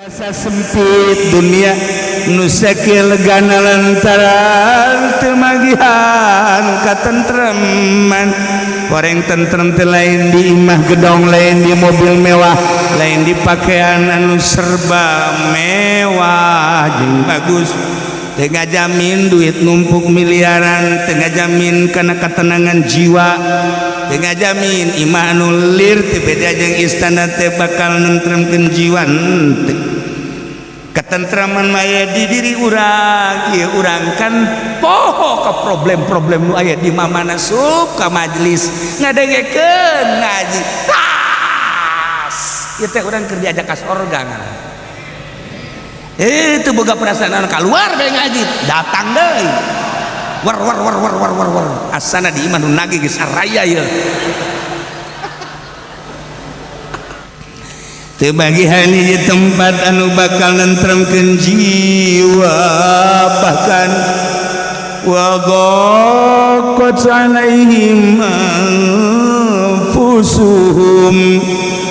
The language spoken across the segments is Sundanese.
Asa sempit dunia nu sakieu legana lantaran teu magihan katentreman. Horeng tentrem teh lain di imah gedong, lain di mobil mewah, lain di pakaian anu serba mewah jeung bagus. Teu ngajamin duit numpuk miliaran, teu ngajamin kana ketenangan jiwa, teu ngajamin imah anu lir teu beda jeung istana teh bakal nentremkeun jiwa henteu. Ketentraman mah di diri urang. Ieu urang kan poho ka problem-problem nu aya di mamana, sup ka majelis ngadengekeun ngaji tas ieu teh urang keur diajak ka sorga ngaran. Eh, itu boga perasaan keluar bae ngaji datang deui, war war war war war war war, asana di imah nu nagih geus araya ieu. Teu bagihan hiji tempat anu bakal nentremkeun jiwa, bahkan wa dhaqat alaihim anfusuhum,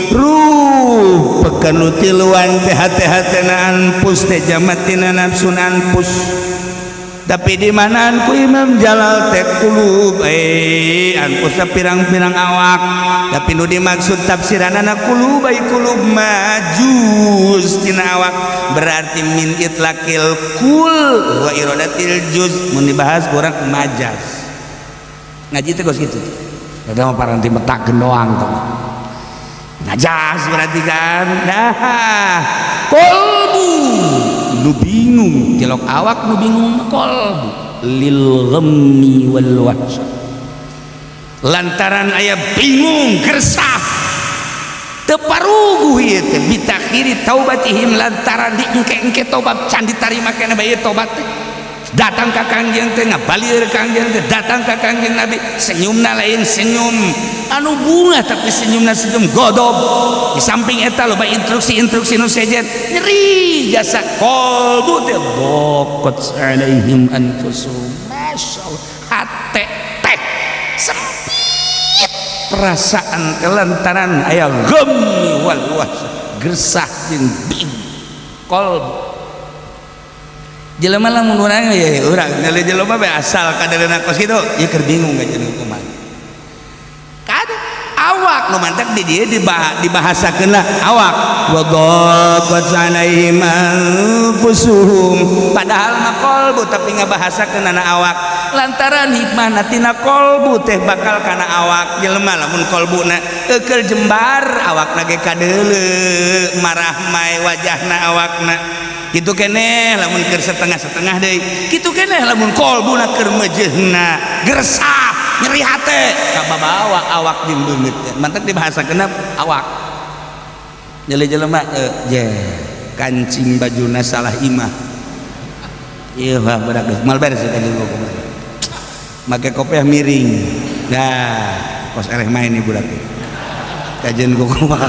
ruh pekan nu tiluan teh hate-hatena anfus teh jamatina nafsun anfus. Tapi di manaan ku Imam Jalal teh kulub, anfus pirang-pirang awak, tapi nu dimaksud tafsiranana kulub ai kulub majuz tina awak, berarti min itlaqil kul wa iradatil juz. Mun dibahas kurang majaz ngaji teh geus kitu. Eta mah paranti metakeun doang tuh. Najas berarti kan. Nah, kolbu nu bingung tilok awak, nu bingung kolbu lil ghammi wal wahsy, lantaran aya bingung gersah teu paruguh ieu teh bitakhiri taubatihim, lantaran diengke-engke tobat can ditarima keneh bae tobat teh. Datang ka Kangjeng teh ngabalir, Kangjeng teh datang ka Kangjeng Nabi, senyumna lain senyum anu bunga, tapi senyumna senyum godob. Di samping eta loba instruksi-instruksi nu sejen nyeri jasa kolbu teh bokot alaihim anfusuhum. Masyaallah, hate teh sempit perasaan kelantaran aya ghammi wal wahsy, gersah jeung bingung kolbu jelema. Lamun urang ya, urang nilai jelema bae asal kadeuleuna kos kitu ieu keur bingung kajeun kumaha kan awak nu mantak di dieu dibahasakeun lah awak wa dhaqat alaihim anfusuhum, padahal mah kolbu tapi ngabahasakeun ana awak lantaran hikmahna tina kolbu teh bakal kana awak jelema. Lamun kolbuna eukeul jembar, awakna ge kadeuleu marah mai wajahna awakna kitu keneh. Lamun keur setengah-setengah deui kitu keneh. Lamun kolbuna keur meujeuhna gersah nyeri hate kababawa awak jeung beungeut teh, mantak dibahasakeun awak. Nyeli jelema je kancing bajuna salah imah ieu wah budak geus mal beres kancing kumaha make kopiah miring. Nah, kos eleh main nih budak teh kajeun kumaha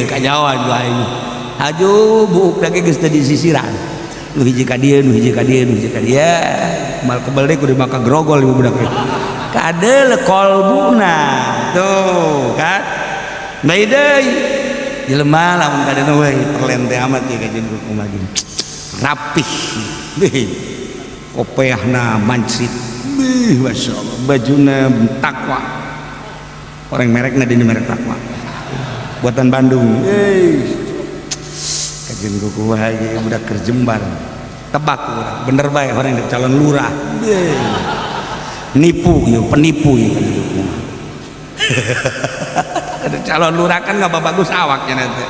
kajawan ku aing haju buuk lagi geus teu disisiran, nu hiji ka dieu, nu hiji ka dieu, nu hiji ka dieu, mal kebel deui kudu maka grogol ieu budak teh kadeul kolbuna tuh kan. Bae deui jelema lamun kadeuna we perlen teh amat ieu kajeun kumaha gini rapih beuh kopeahna mancrit beuh masyaallah, bajuna takwa, orang merekna di merek takwa buatan Bandung. Kajeun kumaha ieu budak keur jembar, tebak urang bener bae orang calon lurah. Beuh nipu ieu, penipu ieu kajeun kumaha. Ada calon lurah kan nggak bagus awaknya nanti.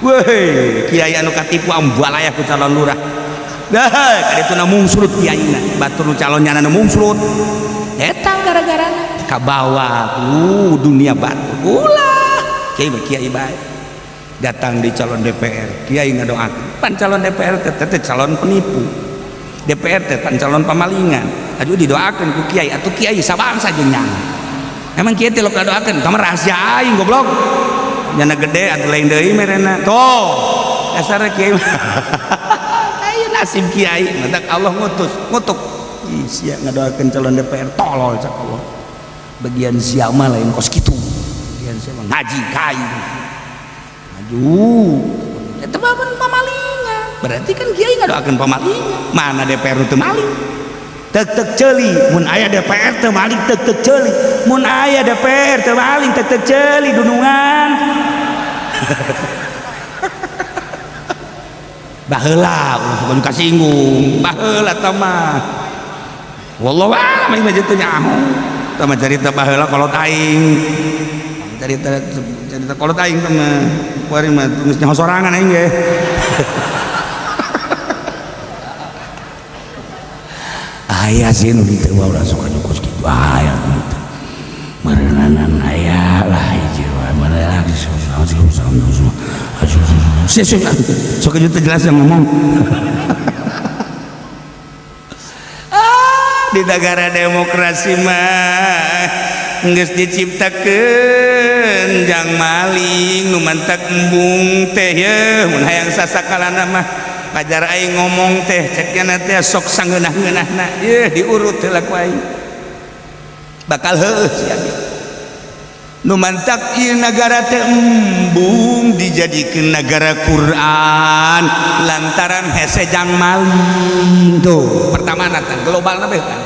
Weh, kiai anu katipu ambalaya ku calon lurah. Dah, kaditu na mungsrut kiaina, batur nu calonnya na mungsrut. Eta gara-garana kabawa dunia batu. Ulah, kiai mah kiai bae. Datang di calon DPR, kiai ngadoakeun. Pan calon DPR teh teh calon penipu. DPR teh pan calon pamalingan. Aduh didoakeun ku kiai, atuh kiai sabangsa jeung nyang. Emang kiai teh lok ngadoakeun, kamu rahasia aing goblok. Nyana gede atuh lain deui merena. Tuh, dasarna kiai mah. Aya nasib kiai, mantak Allah ngutus, ngutuk. Ih, sia ngadoakeun calon DPR tolol cak Allah. Bagian sia mah lain kos kitu. Bagian sia mah ngaji ka aing. Aduh, eta mah pamalingan. Berarti kan kiai ngadoakeun pamalingan. Mana DPR nu teu maling? Tek-tek ceuli mun aya DPR teu maling, tek-tek ceuli mun aya DPR teu maling, tek-tek ceuli dunungan. Baheula ulah suka kasinggung, baheula tah mah. Wallahu a'lam ieu mah teu nyaho. Tah mah carita baheula kolot aing. Carita carita kolot aing tah mah. Kuari mah geus nyaho sorangan aing ge. Aya sih nu kitu mah ulah sok kos kitu aya kitu. Meureunanan aya lah hiji wae mana lagi sok teu jelas yang ngomong. Di negara demokrasi mah geus diciptakeun jang maling nu mantak embung teh ye mun hayang sasakalana mah pajar aing ngomong teh ceknya teh sok sangeunah-ngeunahna ye diurut heula ku aing bakal heueuh sia nu mantak ieu nagara teh embung dijadikeun nagara Quran lantaran hese jang maling tuh pertama teh globalna beh kan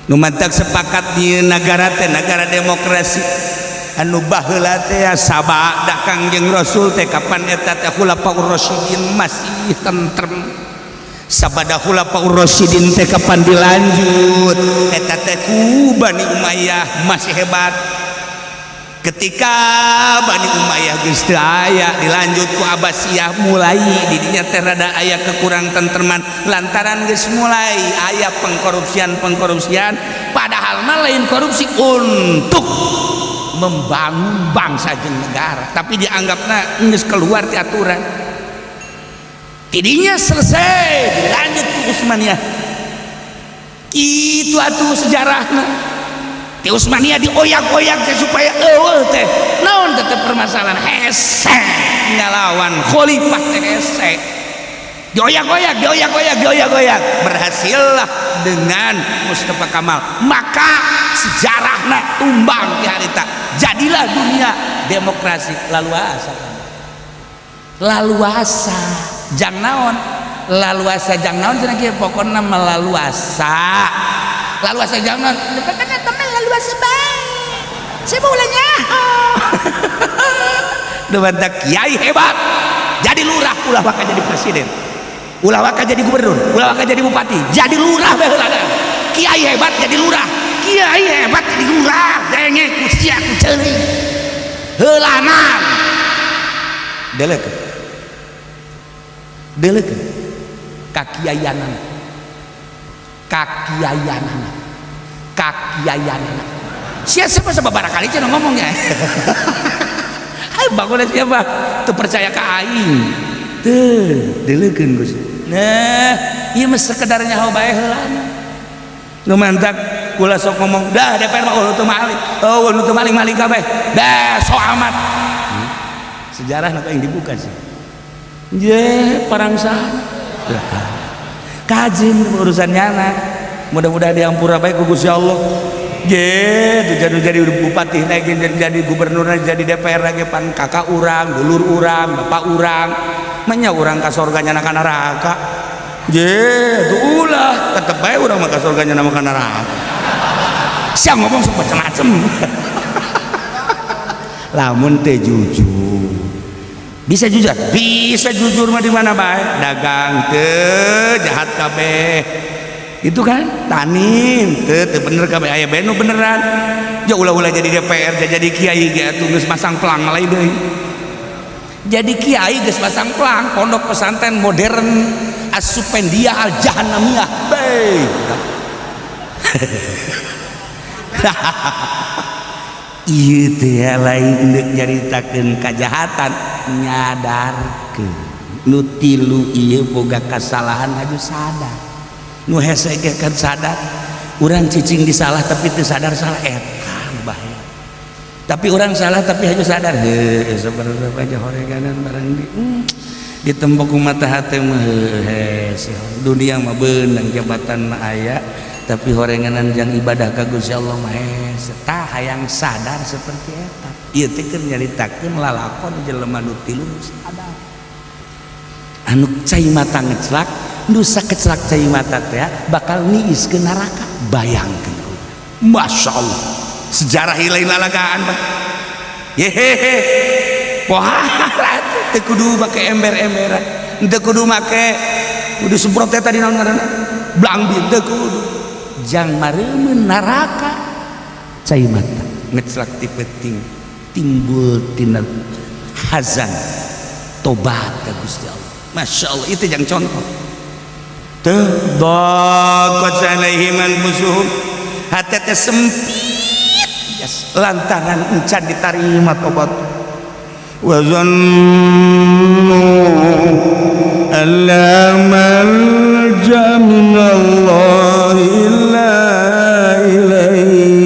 nu mantak sepakat ieu nagara teh nagara demokrasi anu baheula teh sabada Kangjeng Rasul teh kapan eta teh Khulafaur Rasyidin masih tentrem sabada Khulafaur Rasyidin teh kapan dilanjut eta teh ku Bani Umayyah masih hebat. Ketika Bani Umayyah geus teu aya dilanjut ku Abbasiyah mulai didinya teh rada aya kekurang tentreman lantaran geus mulai aya pengkorupsian-pengkorupsian padahal mah lain korupsi untuk membangun bangsa jeung negara tapi dianggapna geus keluar ti aturan. Tidinya selesai dilanjut ku Utsmaniyah. Kitu atuh sejarahna. Di Utsmaniyah dioyak-oyak teh supaya eueuh teh naon teh permasalahan hese ngalawan khalifah teh hese dioyak-oyak dioyak-oyak dioyak-oyak berhasillah dengan Mustafa Kamal maka sejarahna tumbang di harita jadilah dunia demokrasi laluasa laluasa jang naon laluasa jang naon cenah kieu pokona melaluasa laluasa jang naon pokona teman laluasa bae saya mau ulahnya oh. Kiai hebat jadi lurah ulah waka jadi presiden ulah waka jadi gubernur ulah waka jadi bupati jadi lurah bae heula kiai hebat jadi lurah kiai hebat jadi lurah denge ku sia ku ceuli heulanan deleukeun deleukeun kakiaianan kakiaianan kakiaianan sia siapa sababaraha kali cenah ngomongnya ayo bangun siapa teu percaya ka aing teu deleukeun Gus nah ieu mah sekedar nyaho bae heulana nu mantak kula sok ngomong dah DPR mah oh teu maling oh nu teu maling maling kabeh dah sok amat sejarah na yang dibuka sih ye parangsana kajin urusan nyana mudah-mudahan diampura bae ku Gusti Allah ye tuh jadi bupati naik jadi gubernur jadi DPR lagi pan kakak urang dulur urang bapak urang menya urang ka sorga nyana ka neraka ye tuh ulah tetep bae urang mah ka sorga nyana ka neraka sia ngomong sok macem-macem lamun teh jujur bisa jujur bisa jujur mah di mana bae dagang teu jahat kabeh itu kan tanin teu teu bener kabeh aya bae nu beneran ja ulah-ulah jadi DPR jadi kiai ge atuh geus masang pelang lain deui jadi kiai geus masang pelang pondok pesantren modern As-Supendia Al-Jahannamiyah bae ieu teh lain deuk nyaritakeun kajahatan nyadarkeun nu tilu ieu boga kasalahan aju sadar nu hese ge kan sadar urang cicing di salah tapi teu sadar salah eta bahaya tapi urang salah tapi haju sadar heuh sebenarnya aja horeganan barang di ditembok ku mata hate mah hese dunia mah beunang jabatan mah aya tapi horenganan jang ibadah ka Gusti Allah mah hese tah hayang sadar seperti eta ieu teh keur nyaritakeun lalakon jelema nu tilu sadar Anu cai mata ngeclak, nu sakeclak cai mata teh bakal niis ke neraka. Bayangkeun, Masya Allah, sejarah lain lalagaan mah. Yehehe, pohara teu kudu make ember-emberan, teu kudu make kudu semprot teh tadi naon ngaranna, blangbin, teu kudu jang mareumeun neraka. Cai mata ngeclak ti peuting, timbul tina hazan, tobat ka Gusti Allah. Masya Allah, itu yang contoh teh. Daqat alaihim anfusuhum, hati teh sempit, yes, lantaran encan ditarima tobat. Wa zannu alla malja minallah illa ilaihi.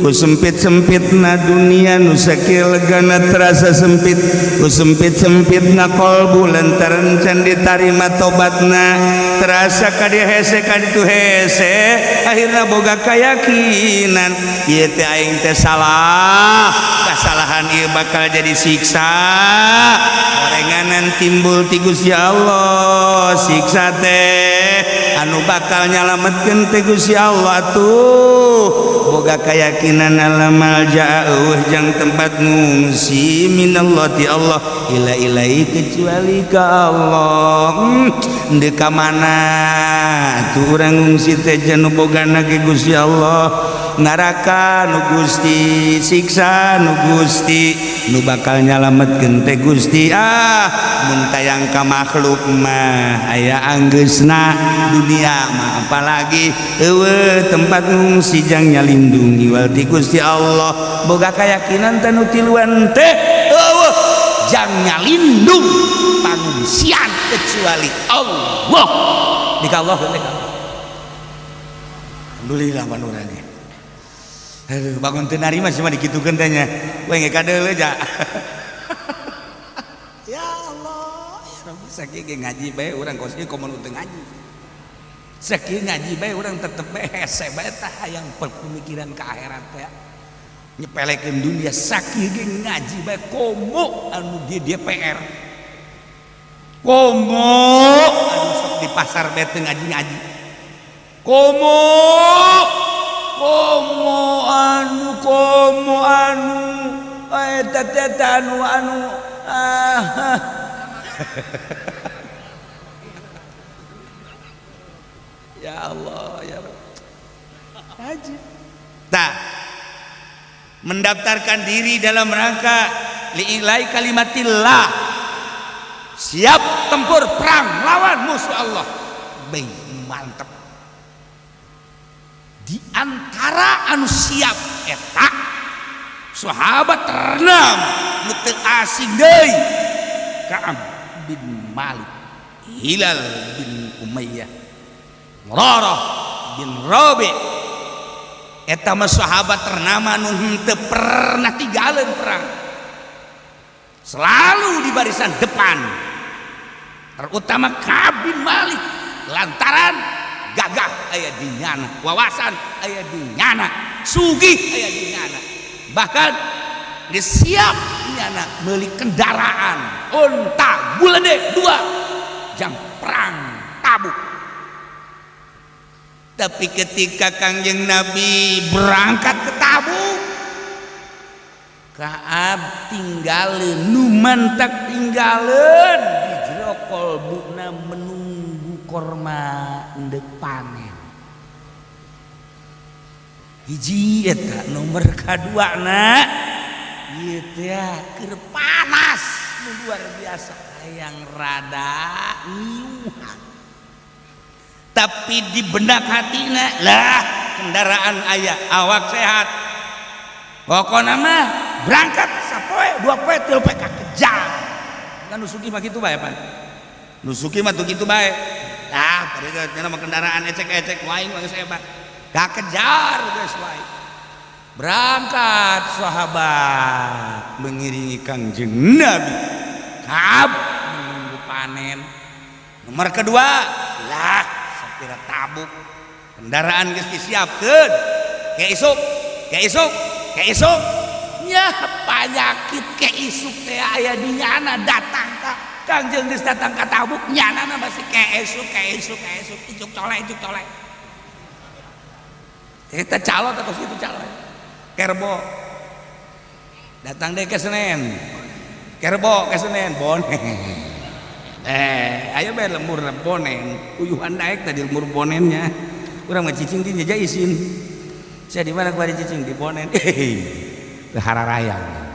Ku sempit-sempitna dunia nu sakieu legana terasa sempit, ku sempit-sempitna kolbu lantaran can ditarima tobatna, terasa ka dieu hese, ka ditu hese, akhirna boga keyakinan ieu teh aing teh salah, kasalahan ieu bakal jadi siksa, orenganan timbul ti Gusti Allah. Siksa teh anu bakal nyalametkeun teh Gusti Allah. Tuh boga keyakinan alla malja jang tempat ngungsi minallah ti Allah illa ilaihi, kecuali ka Allah. Deuk ka mana tuh urang ngungsi teh? Nu bogana ge Gusti Allah, neraka nu Gusti, siksa nu Gusti, nu bakal nyalametkeun teh Gusti. Ah, mun tayang ka makhluk mah aya anggeusna dunia mah, apalagi eueuh tempat ngungsi jang nyalindungi wal ti Gusti Allah. Boga keyakinan teh nu tiluan teh, eueuh jang nyalindung pangungsian kecuali Allah. Di Allah teh. Alhamdulillah man urang ge. Aduh, bangun teu narima sih mah dikitukeun teh nya. We ge kadeuleu ja. Ya Allah, ya Rabbi, sakieu ge ngaji bae urang, kos ieu komo nu teu ngaji. Sakieu ngaji bae urang tetep bae hese bae tah, hayang pemikiran ka akhirat teh. Nyepelekeun dunia sakieu ge ngaji bae, komo anu di DPR. Komo anu sok di pasar bae teu ngaji-ngaji. Komo komo anu komo anu eta teh anu anu ah. Ya Allah, ya Rabb. Haji. Tah, mendaftarkan diri dalam rangka li'ilai kalimatillah, siap tempur perang lawan musuh Allah. Baik, mantap. Di antara anu siap eta sahabat ternam nu teu asing deui, Ka'ab bin Malik, Hilal bin Umayyah, Murarah bin Rabi. Eta mah sahabat ternama nu henteu pernah tinggalin perang, selalu di barisan depan, terutama Ka'ab bin Malik lantaran gagah aya di nyana, wawasan aya di nyana, sugih aya di nyana, bahkan geus siap nyana meuli kendaraan unta bulede dua jam perang Tabuk. Tapi ketika Kangjeng Nabi berangkat ke Tabuk, Kaab tinggalin, nu mantak tinggalin di jero kolbuna menunggu korma endek panen. Hiji eta, nomor kadua na ieu teh keur panas nu luar biasa, hayang rada ngiuhan, tapi di benak hatina lah kendaraan aya, awak sehat, pokokna mah berangkat sapoe dua poe tilu poe kakejar. Kan nu sugih mah kitu bae, pan nu sugih mah tuh kitu bae. Tah, pada mah kendaraan ecek-ecek waing mah geus hebat, kakejar geus wae. Berangkat sahabat mengiringi Kangjeng Nabi, Kaab menunggu panen. Nomor kedua lah sapira Tabuk, kendaraan geus disiapkeun ke isuk, ke isuk, ke isuk nya. Penyakit ke isuk teh aya di nyana, datang ka Kangjeng geus datang ka Tabuk, nyanana masih keesuk keesuk keesuk, icuk colek icuk colek. Kita calo atau itu calo. Kerbo. Datang deh ke Senen. Kerbo ke Senen, bonen. Ayo bae lembur bonen. Uyuhan daek tadi lembur bonennya. Urang mah cicing di nyeja isin. Saya di mana kemarin cicing di bonen. Teu hararayang.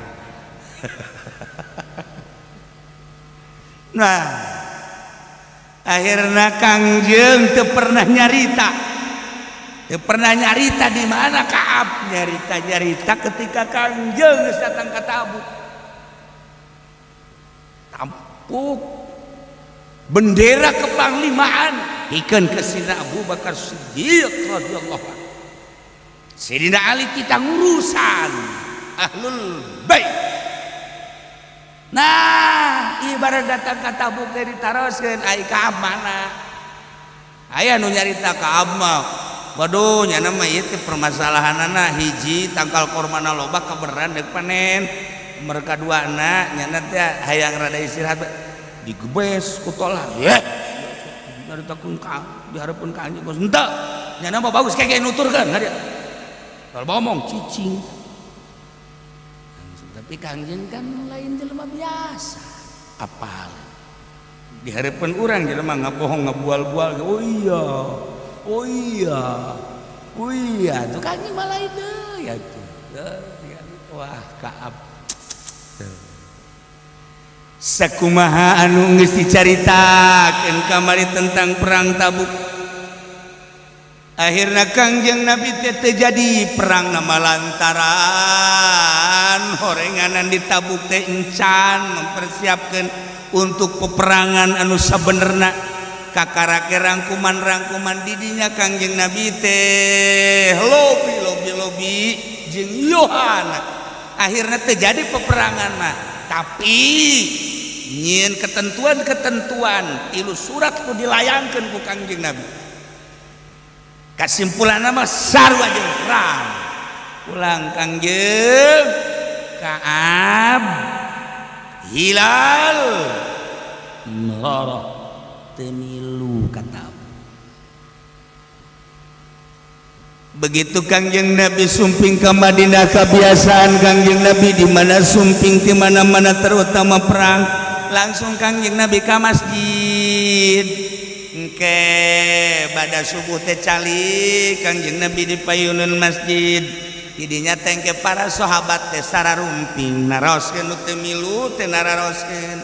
Nah, akhirnya Kangjeng teu pernah nyarita. Teu pernah nyarita di mana Kaab, nyarita-nyarita ketika Kangjeng geus datang ka Tabuk. Tampuk bendera kepanglimaan pikeun ke Sidina Abu Bakar Siddiq radhiyallahu anhu. Sidina Ali kita ngurusan ahlul bait. Nah, ibarat datang ka Tabuk teh ditaroskeun ai Kaab mana? Aya nu nyarita Kaab mah. Waduh, nyana mah ieu teh permasalahanana hiji tangkal kormana loba kaberan deuk panen. Mereka duana nyana teh hayang rada istirahat digebes ku tolah. Ye. Nyaritakeun ka dihareupeun ka anjeun geus henteu. Nyana mah bagus kege nuturkeun ka dieu. Kalau ngomong cicing. Tapi Kangjeng kan lain jelema biasa. Apal di harapan orang jelema ngabohong ngabual-bual. Oh iya. Oh iya. Oh iya, tuh Kangjeng mah lain deui atuh. Wah, Kaab. Sakumaha anu geus dicaritakeun kamari tentang perang Tabuk. Akhirna Kangjeng Nabi teh teu jadi perang nama lantaran horenganan di Tabuk teh encan mempersiapkan untuk peperangan anu sabenerna. Kakarake rangkuman-rangkuman didinya Kangjeng Nabi teh lobi lobi lobi jeung Yohana. Akhirna teu jadi peperangan mah, tapi nyieun ketentuan-ketentuan tilu surat ku dilayangkeun ku Kangjeng Nabi. Kesimpulan nama sarua jeung perang. Pulang Kangjeng Kaab Hilal Murarah teu milu ka Tabuk. Begitu Kangjeng Nabi sumping ke Madinah, kebiasaan Kangjeng Nabi di mana sumping di mana-mana terutama perang, langsung Kangjeng Nabi ke masjid. Engke pada subuh teh calik Kangjeng Nabi di payunan masjid. Didinya tengke para sahabat teh sararumping naroskeun nu teu milu teh nararoskeun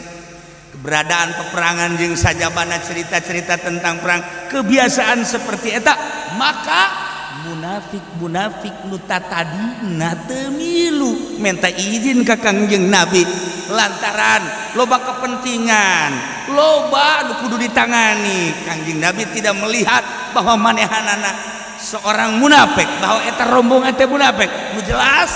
keberadaan peperangan jeung sajabana cerita-cerita tentang perang, kebiasaan seperti eta. Maka munafik-munafik nu tatadina teu milu minta izin ka Kangjeng Nabi lantaran loba kepentingan, loba nu kudu ditangani. Kangjeng Nabi tidak melihat bahwa manehanana seorang munafik, bahwa eta rombongan teh munafik. Nu jelas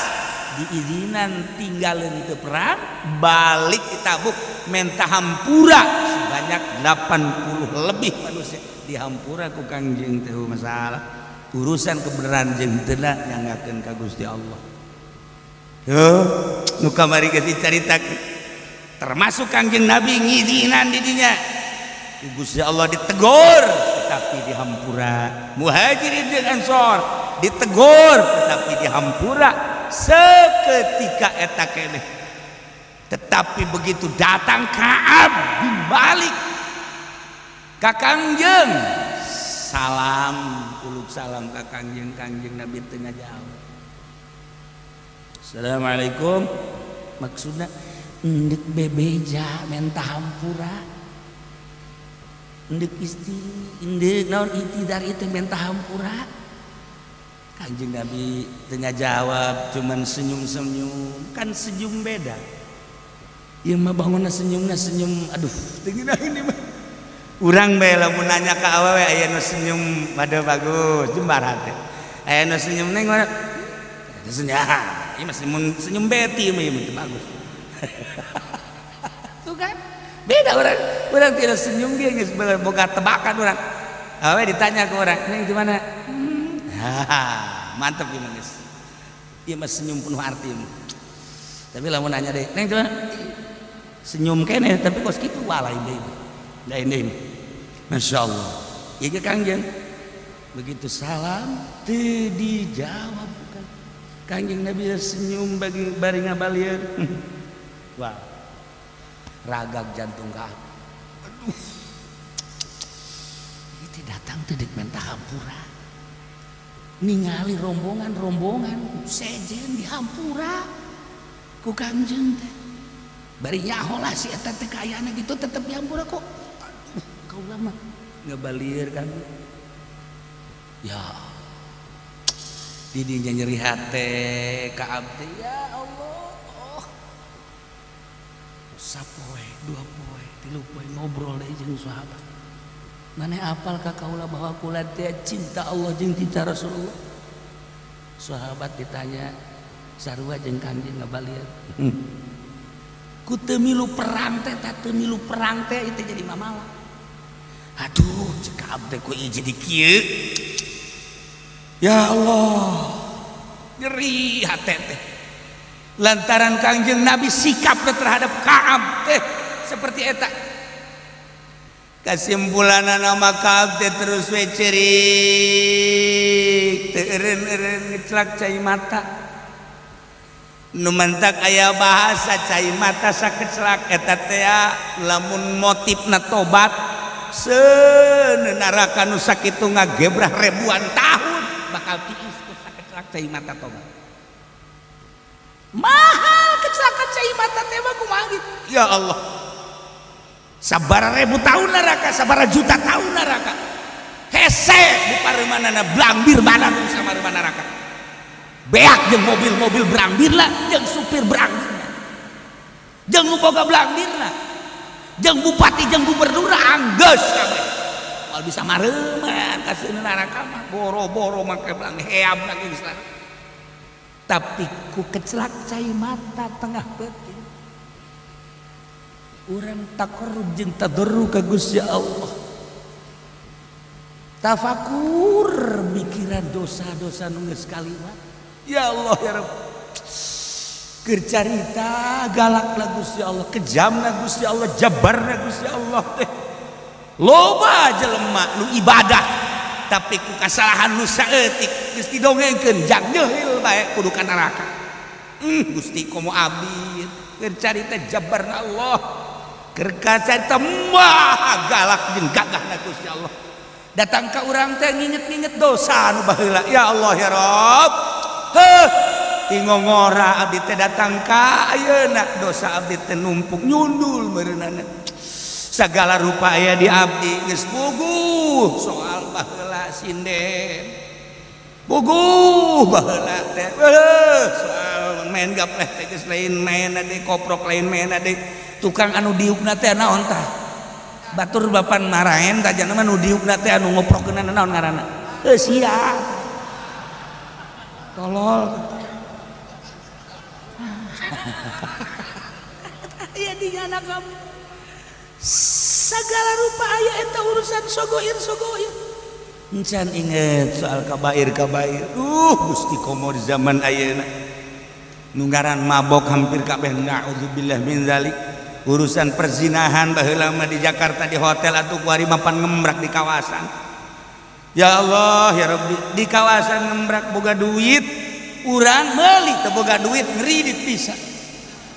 diizinan tinggalin teu perang, balik ke Tabuk menta hampura sebanyak 80 lebih manusia dihampura ku Kangjeng teh masalah urusan kebenaran jeung teu nyanggakeun ka Gusti Allah. Heuh, nu kamari geus dicaritakeun termasuk Kangjeng Nabi ngizinan di dinya. Gusti Allah ditegur tetapi dihampura. Muhajirin jeung Ansor ditegur tetapi dihampura seketika eta keneh. Tetapi begitu datang Kaab bin Malik ka Kangjeng, salam uluk salam ka Kangjeng, Kangjeng Nabi teu ngajawab. Assalamualaikum. Maksudna endek bebeja menta hampura, endek isti endek naon itidar itu menta hampura. Kangjeng Nabi teu ngajawab, cuman senyum-senyum. Kan senyum beda. Ieu mah bangunna senyumna senyum aduh teu ngeunah ini mah. Urang bae lamun nanya ka awewe aya nu senyum pada bagus jembar hate. Aya nu senyum neng mana? Senyum. Ieu mah senyum, senyum beti mah ieu mah teu bagus. Tuh kan? Beda orang. Orang tidak senyum dia geus boga tebakan orang. Awewe ditanya ke orang, "Neng gimana?" Mantep ieu mah geus. Ieu mah senyum penuh arti ieu mah. Tapi lamun nanya deh, "Neng gimana?" Senyum keneh tapi kos kitu wah lain deui. Lain deui. Masya Allah. Ieu Kangjeng. Begitu salam teu dijawab kan. Kangjeng Nabi senyum bagi bari ngabalieur. Wah. Ragag jantung ka. Aduh. Itu datang teh dek menta hampura. Ningali rombongan-rombongan sejen dihampura ku Kangjeng teh. Bari nyaho lah si eta teh kaayana gitu tetep dihampura kok. Aduh, kaula mah ngabalieur kan. Ya. Didinya nyeri hate ka abdi ya Allah. Sapoe, dua poe, tilu poe ngobrol deui jeung sahabat. Maneh apal ka kaula bahwa kula teh cinta Allah jeung cinta Rasulullah. Sahabat ditanya sarua jeung Kangjeng ngabalieur. Ku teu milu perang teh, tah teu milu perang teh itu jadi mamala. Aduh, cek abdi ku ieu jadi kieu. Ya Allah, nyeri hate teh. Lantaran Kangjeng Nabi sikapnya terhadap Ka'ab teh seperti eta. Kesimpulan nama Ka'ab teh terus we cerik, teu eureun-eureun ngecelak cai mata. Nu mantak aya bahasa cai mata sakecelak eta teh lamun motifna tobat seuneu neraka nu sakitu ngagebrah ribuan tahun bakal tiis ku sakecelak cai mata tobat. Mahal kecelakaan cai mata teh mah kumaha gitu. Ya Allah. Sabara ribu tahun neraka, sabara juta tahun neraka. Hese di pareumanana blambir badan sama pareuman neraka. Beak jeung mobil-mobil blambir lah, jeung supir blambir. Jeung nu boga blambirna. Jeung bupati jeung gubernur anggeus kabeh. Moal bisa mareuman ka seuneu neraka mah boro-boro make blang heam lagi geus. Tapi ku kecelak cai mata tengah peuting. Urang taqarrub jeung tadarru ka Gusti Allah. Tafakur mikiran dosa-dosa nu geus kaliwat. Ya Allah ya Rabb. Keur carita galakna Gusti Allah, kejamna Gusti Allah, jabarna Gusti Allah teh. Loba jelema nu ibadah tapi ku kasalahan nu saeutik geus didongengkeun jang nyeuril bae kudu ka neraka. Gusti komo abdi keur carita jabarna Allah. Keur carita maha galak jeung gagahna Gusti Allah. Datang ka urang teh nginget-nginget dosa nu baheula. Ya Allah ya Rabb. Heuh, tingongora abdi teh datang ka ayeuna dosa abdi teh numpuk nyundul meureunana. Segala rupa aya di abdi geus puguh soal baheula sinden. Puguh baheula teh. Heuh, soal main gapleh teh geus lain main deui, koprok lain main deui. Tukang anu diukna teh naon tah? Batur bapan maraen tah jana mah nu diukna teh anu ngoprokeunana naon ngaranna? Heuh sia. Tolol. Aya di anak kamu. Segala rupa aya eta urusan sogoir sogoir. Encan inget soal kabair-kabair. Gusti komo di zaman ayeuna. Nu ngaran mabok hampir kabeh naudzubillah min zalik. Urusan perzinahan baheula mah di Jakarta di hotel atuh kuari mapan ngembrak di kawasan. Ya Allah ya Rabbi, di kawasan ngembrak boga duit, urang meuli teu boga duit ngeridit bisa.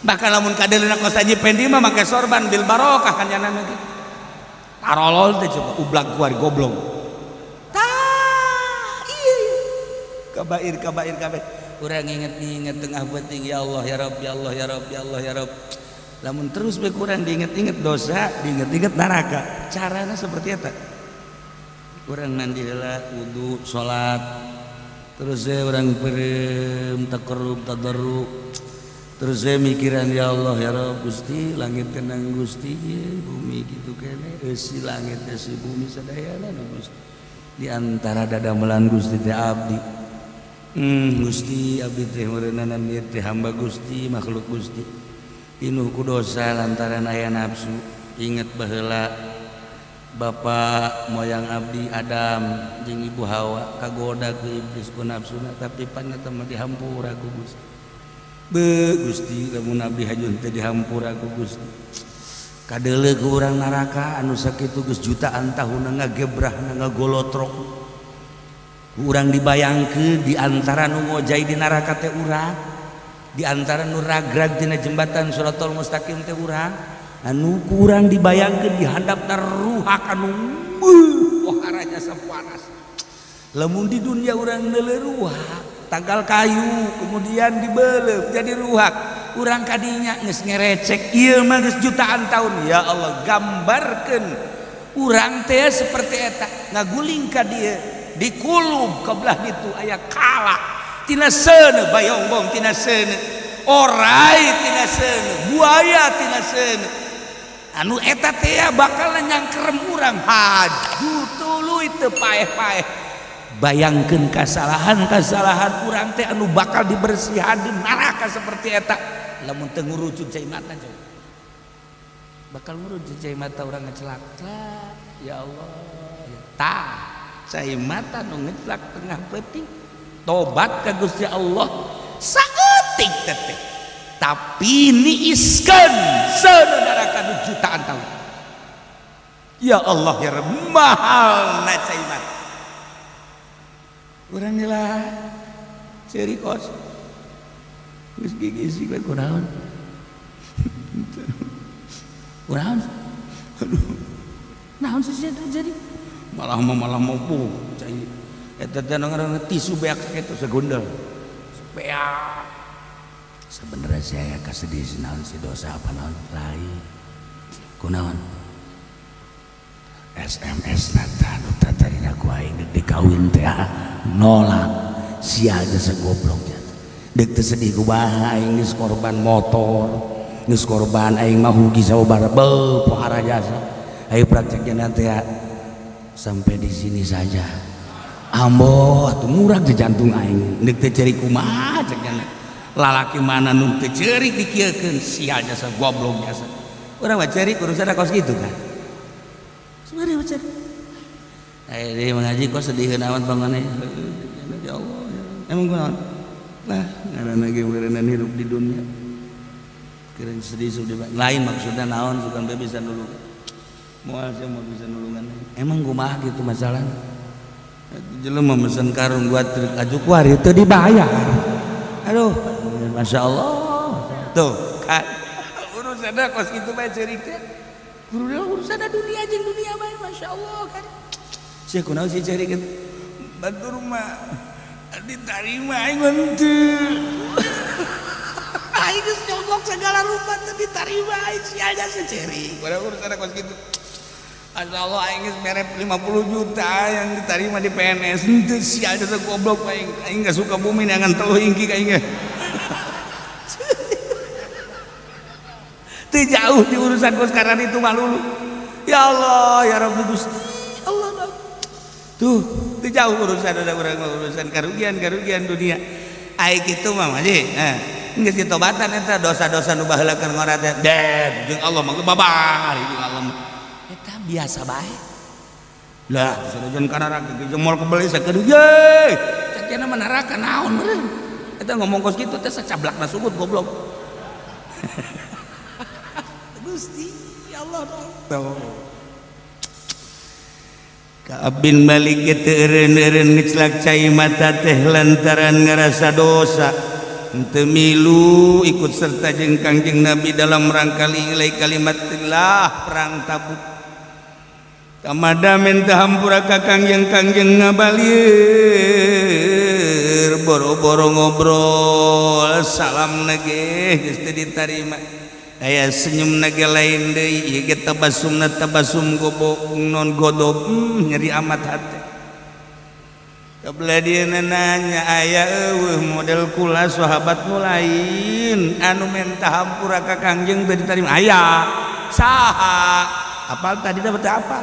Bahkan lamun kadeuleuna kos Haji Pendi mah make sorban bil barokah kan janana ge. Tarolol teh coba ublak kuari goblok. Tah, iya. Kabair kabair kabair. Urang inget-inget tengah peuting ya Allah ya Rabb ya Allah ya Rabb ya Allah ya Rabb. Lamun terus be kurang diinget-inget dosa, diinget-inget neraka. Carana seperti eta. Urang mandi heula, wudu, salat. Terus saya urang peureum taqarrub tadarru. Terus saya mikiran ya Allah ya Rabb Gusti, langit tenang Gusti, bumi gitu kene, eusi langit eusi bumi sadayana nu Gusti. Di antara dadamelan Gusti teh abdi. Gusti abdi teh meureunana ieu teh hamba Gusti, makhluk Gusti. Pinuh ku dosa lantaran aya nafsu. Inget baheula bapak moyang abdi Adam jeung ibu Hawa kagoda ku iblis ku nafsuna, tapi pan eta mah dihampura ku Gusti. Be Gusti lamun abdi hajun teh dihampura ku Gusti. Kadeuleu ku urang neraka anu sakitu geus jutaan tahun ngagebrahna ngagolotrok. Ku urang dibayangkeun di antara nu ngojay di neraka teh urang, di antara nu ragrag tina jembatan Shirathol Mustaqim teh urang, anu ku urang dibayangkeun di handapna ruhak anu pohara jasa panas. Lamun di dunia urang neuleuh ruhak, tanggal kayu kemudian dibeleup jadi ruhak, urang kadinya geus ngerecek ieu mah geus jutaan tahun. Ya Allah, gambarkeun urang teh seperti eta ngaguling ka dieu dikulub ka belah ditu aya kala tina seuneu bayongbong tina seuneu orai tina seuneu buaya tina seuneu anu eta teh bakal nyangkerem urang haju tuluy teu paeh-paeh. Bayangkeun kasalahan-kasalahan urang teh anu bakal dibersihan di neraka seperti eta lamun teu ngurucud cai mata jauh bakal ngurucud cai mata urang ngecelak ya Allah ya tah cai mata nu ngecelak tengah peuting tobat ka Gusti Allah saeutik teh tapi niiskeun seuneu neraka nu jutaan tahun. Ya Allah ya Rabb, mahal na cai mata urang nilai ceri kos geus gigisi we kunaon kunaon aduh naon sih jadi malah mampu cai eta teh ngaranna tisu beak kitu segundel beak. Sebenarnya saya kasedih naon si dosa apa naon lain kunaon SMS nata nu tatarina ku aing deuk dikawin teh nolak sia jasa goblok jasa deuk teu sedih kumaha aing geus korban motor geus korban aing mah rugi sababaraha beuh pohara jasa ayo prakteknya nanti ya sampai di sini saja ambo atuh murag di jantung aing deuk teu ceurik kumaha cek nya lalaki mana nu teu ceurik dikieukeun sia jasa goblok jasa urang mah ceurik urusan kos kitu kan sebenarnya macam dia mengaji kok sedih amat bangunnya ya Allah emang kunaon lah ngaranna ge meureunna hirup di dunia keren sedih sedih lain maksudnya naon sukan be bisa nulungan moal sia moal bisa nulungan emang kumaha gitu masalahna jelema mesen karung buat truk aju kuari teu dibayar aduh Masya Allah tuh kan urusanna kos kitu bae ceurik teh urusan dunia jeung dunia bae Masya Allah kan sia kunaon sih ceurik kitu batur mah diterima aing mah henteu aing geus nyogok segala rupa teu diterima aing sia aja ceurik padahal urusan kos kitu Masya Allah aing geus mere 50 juta yang diterima di PNS henteu sia aja goblok aing aing geus suka bumi neangan teluh ingki ka aing teu jauh di urusan kos sekarang itu malu ya Allah ya Rabbi Gusti Allah tuh teu jauh urusan ada urang urusan karugian dunia ai kitu mah mah geus ditobatan eta dosa-dosa nu baheula keur ngora teh deh jeung Allah mah babar jeung Allah mah eta biasa bae lah sanajan ka neraka jeung moal kebeli sakedeung ye cek cenah mah neraka naon meureun eta ngomong kos kitu teh sacablakna sugut goblok Gusti ya Allah tuh Ka'ab bin Malik teu eureun-eureun ngecelak cai mata teh lantaran ngarasa dosa henteu milu ikut serta jeung Kangjeng Nabi dalam rangka li'ilai kalimatillah perang Tabuk kamada minta hampura ka Kangjeng Kangjeng ngabalir boro-boro ngobrol salam nage geus teu ditarima aya senyum nage lain deui ieu ge tabasumna tabasum gobok non godob nyeri amat hate kabelah dia nanya aya eueuh model kula sahabat nu lain anu menta hampura ka Kangjeng teu ditarima aya saha apal tadi dapat apa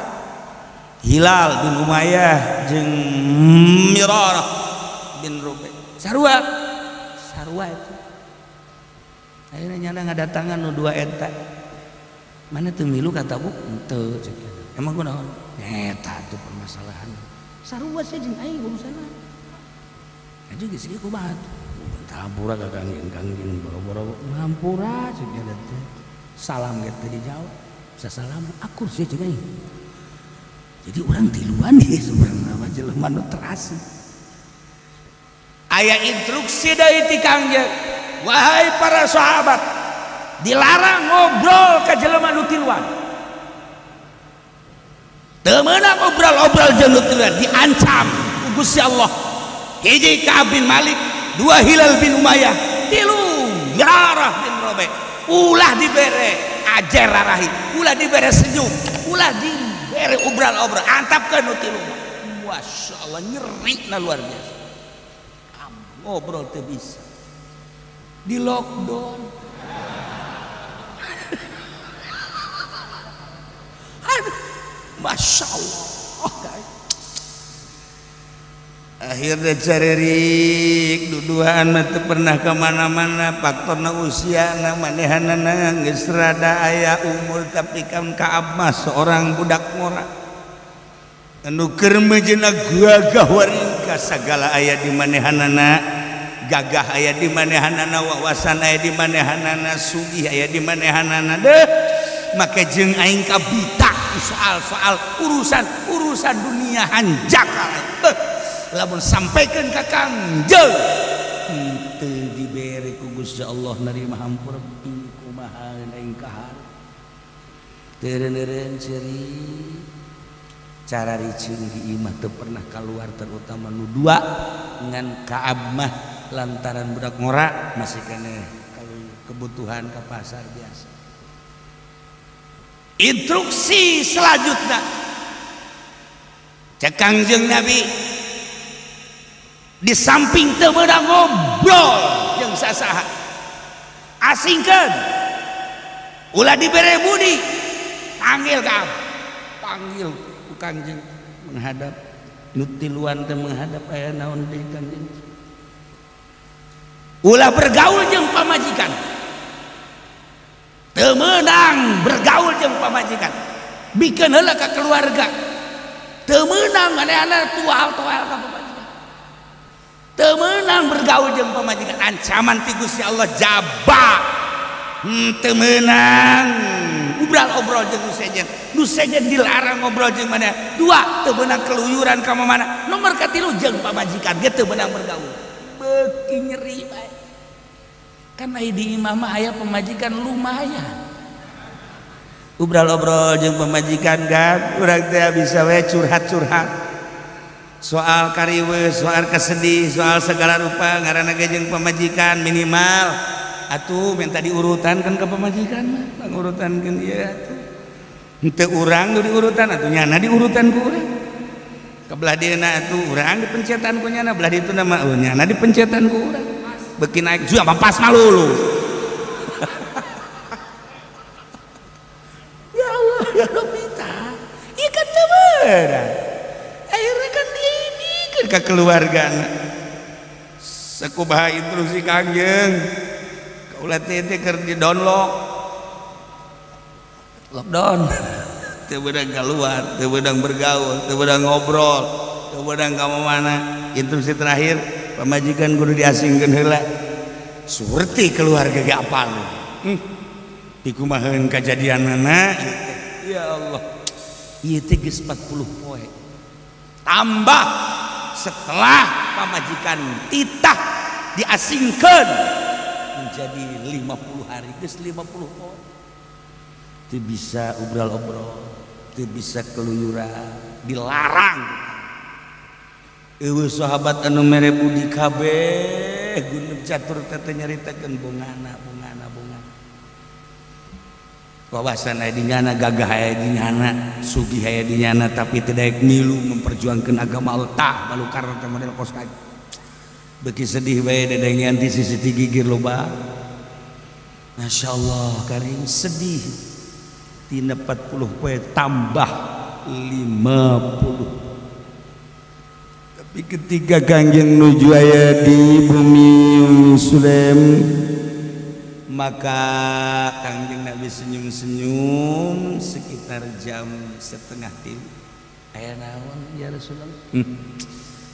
Hilal bin Umayyah jeung Mirarah bin Rubai sarua sarua itu akhirnya nyana ngadatangan nu dua eta mana teu milu kata bu henteu cek emang kunaon eta tuh permasalahan sarua sih jeung aing urusanna aja geus kieu kumaha Hampura ka Kangjeng, Kangjeng boro-boro ngampura cek teh. Salam ge teh dijawab. Sasalam akur sih cek aing. Jadi urang tiluan ieu sebenarnya mah jelema nu terasi. Aya instruksi dari ti Kangjeng, wahai para sahabat, dilarang ngobrol ka jelema nu tiluan. Teu meunang obrol-obrol jeung nu tiluan, diancam ku Gusti Allah. Hiji Ka'ab bin Malik, dua Hilal bin Umayyah, tilu Yarah bin Robe. Ulah dibere ajer rarahi, ulah dibere senyum, ulah dibere obral-obrol, antapkeun nu tilu. Masya Allah, nyeri na luar biasa. Ngobrol teu bisa. Di lockdown. Aduh, Masya Allah. Akhirnya carerik duduhan mah teu pernah ka mana-mana, faktorna usiana manehanana geus rada aya umur, tapi kan Ka'ab mah seorang budak ngora anu keur meujeuhna gagah waringka, sagala aya di manehanana, gagah aya di manehanana, wawasan aya di manehanana, sugih aya di manehanana deh. Make jeung aing kabita soal-soal urusan-urusan dunia hanjakal. Lamun sampaikan ka Kangjeng henteu dibere ku Gusti Allah narima hampura, kumaha aing kahar teureun-eureun seuri cara riceung di imah teu pernah keluar, terutama nu dua ngan Ka'ab mah lantaran budak ngora masih keneh kalau kebutuhan ke pasar biasa. Instruksi selanjutnya cek Kangjeng Nabi, di samping teu meunang ngobrol jeung sasaha, asingkeun, ulah dibere budi, panggil Ka'ab, panggil ku Kangjeng menghadap nu tiluan teh menghadap aya naon deui Kangjeng. Ulah bergaul jeung pamajikan, teu meunang bergaul jeung pamajikan, bikeun heula ka keluarga, teu meunang manehna tual-tual ka pamajikan, teu meunang bergaul jeung pamajikan, ancaman ti Gusti Allah jaba teu meunang obrol-obrol jeung nu sejen, nu sejen dilarang ngobrol jeung mana. Dua, teu meunang keluyuran ka mana. Nomor katilu jeung pamajikan ge teu meunang bergaul. Beuki nyeri bae. Kan aya di imah mah aya pamajikan lumayan. Obrol-obrol jeung pamajikan kan urang teh bisa we curhat-curhat soal kariweuh, soal kesedih, soal segala rupa ngaranna ge jeung pamajikan minimal atuh minta diurutan kan ke pamajikan mah pangurutankeun ieu atuh henteu urang nu diurutan atuh nyana diurutan ku urang ka belah dieuna atuh urang dipencetan ku nyana, belah ditu mah nyana dipencetan ku urang, beuki naik juga pas malulu. Ya Allah ya Rabbi tah ieu kan teu beunang. Akhirnya kan diimikeun ka keluargana. Sakumaha instruksi Kangjeng kaula teh keur di download lockdown, teu beunang keluar, teu beunang bergaul, teu beunang ngobrol, teu beunang ka mana. Instruksi terakhir pamajikan kudu diasingkeun heula. Surti keluarga ge apal. Dikumaheun kajadianana ya Allah. Ieu teh geus 40 poe. Tambah setelah pamajikan titah diasingkeun menjadi 50 hari, geus 50 poe. Teu bisa obrol-obrol, teu bisa keluyuran, dilarang. Eueuh sahabat anu mere budi kabeh gunung catur teh nyaritakeun bongana bongana bongana. Wawasan aya di nyana, gagah aya di nyana, sugih aya di nyana, tapi teu daek milu memperjuangkeun agama Allah tah balukar teh model kos kaki. Beuki sedih bae dedengean ti sisi ti gigir loba. Masya Allah karim sedih. Tina 40 poe tambah 50. Tapi ketika Kangjeng nuju aya di bumi Sulaim, maka Kangjeng Nabi senyum-senyum sekitar jam 2:30. Aya naon ya Rasulullah?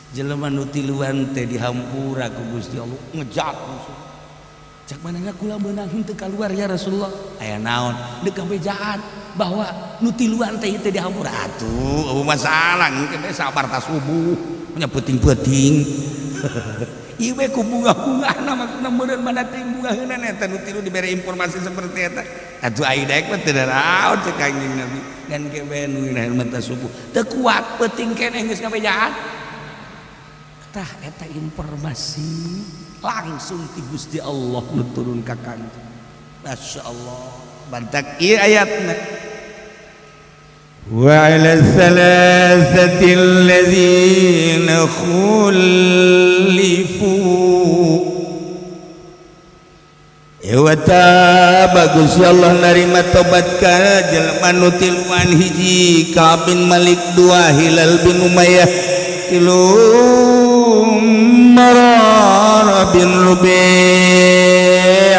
Jelema nu tiluan teh dihampura ku Gusti Allah ngejat musuh. Cak manehna kula meunang henteu kaluar ya Rasulullah. Aya naon? Deuk kabejaan bahwa nu tiluan teh teh dihampura. Atuh eueuh masalah engke bae sabar ta subuh nya peuting-peuting. Ieu we ku bunga-bungahna maksudna meureun mana teh bungaheunana eta nu tilu dibere informasi seperti eta. Atuh ai daek mah teu daraon cek Kangjeng Nabi. Ngan ke bae nu mata subuh. Teu kuat peuting keneh geus ngabejaan. Tah eta informasi langsung ti Gusti Allah nu turun ka Kangjeng. Masya Allah. Bantak ieu ayatna. Wa 'ala thalathati alladzina khulifu. Wa taba Gusti Allah narima tobat ka jelema nu tiluan hiji Ka'ab bin Malik dua Hilal bin Umayyah tilu Marara bin Rubi'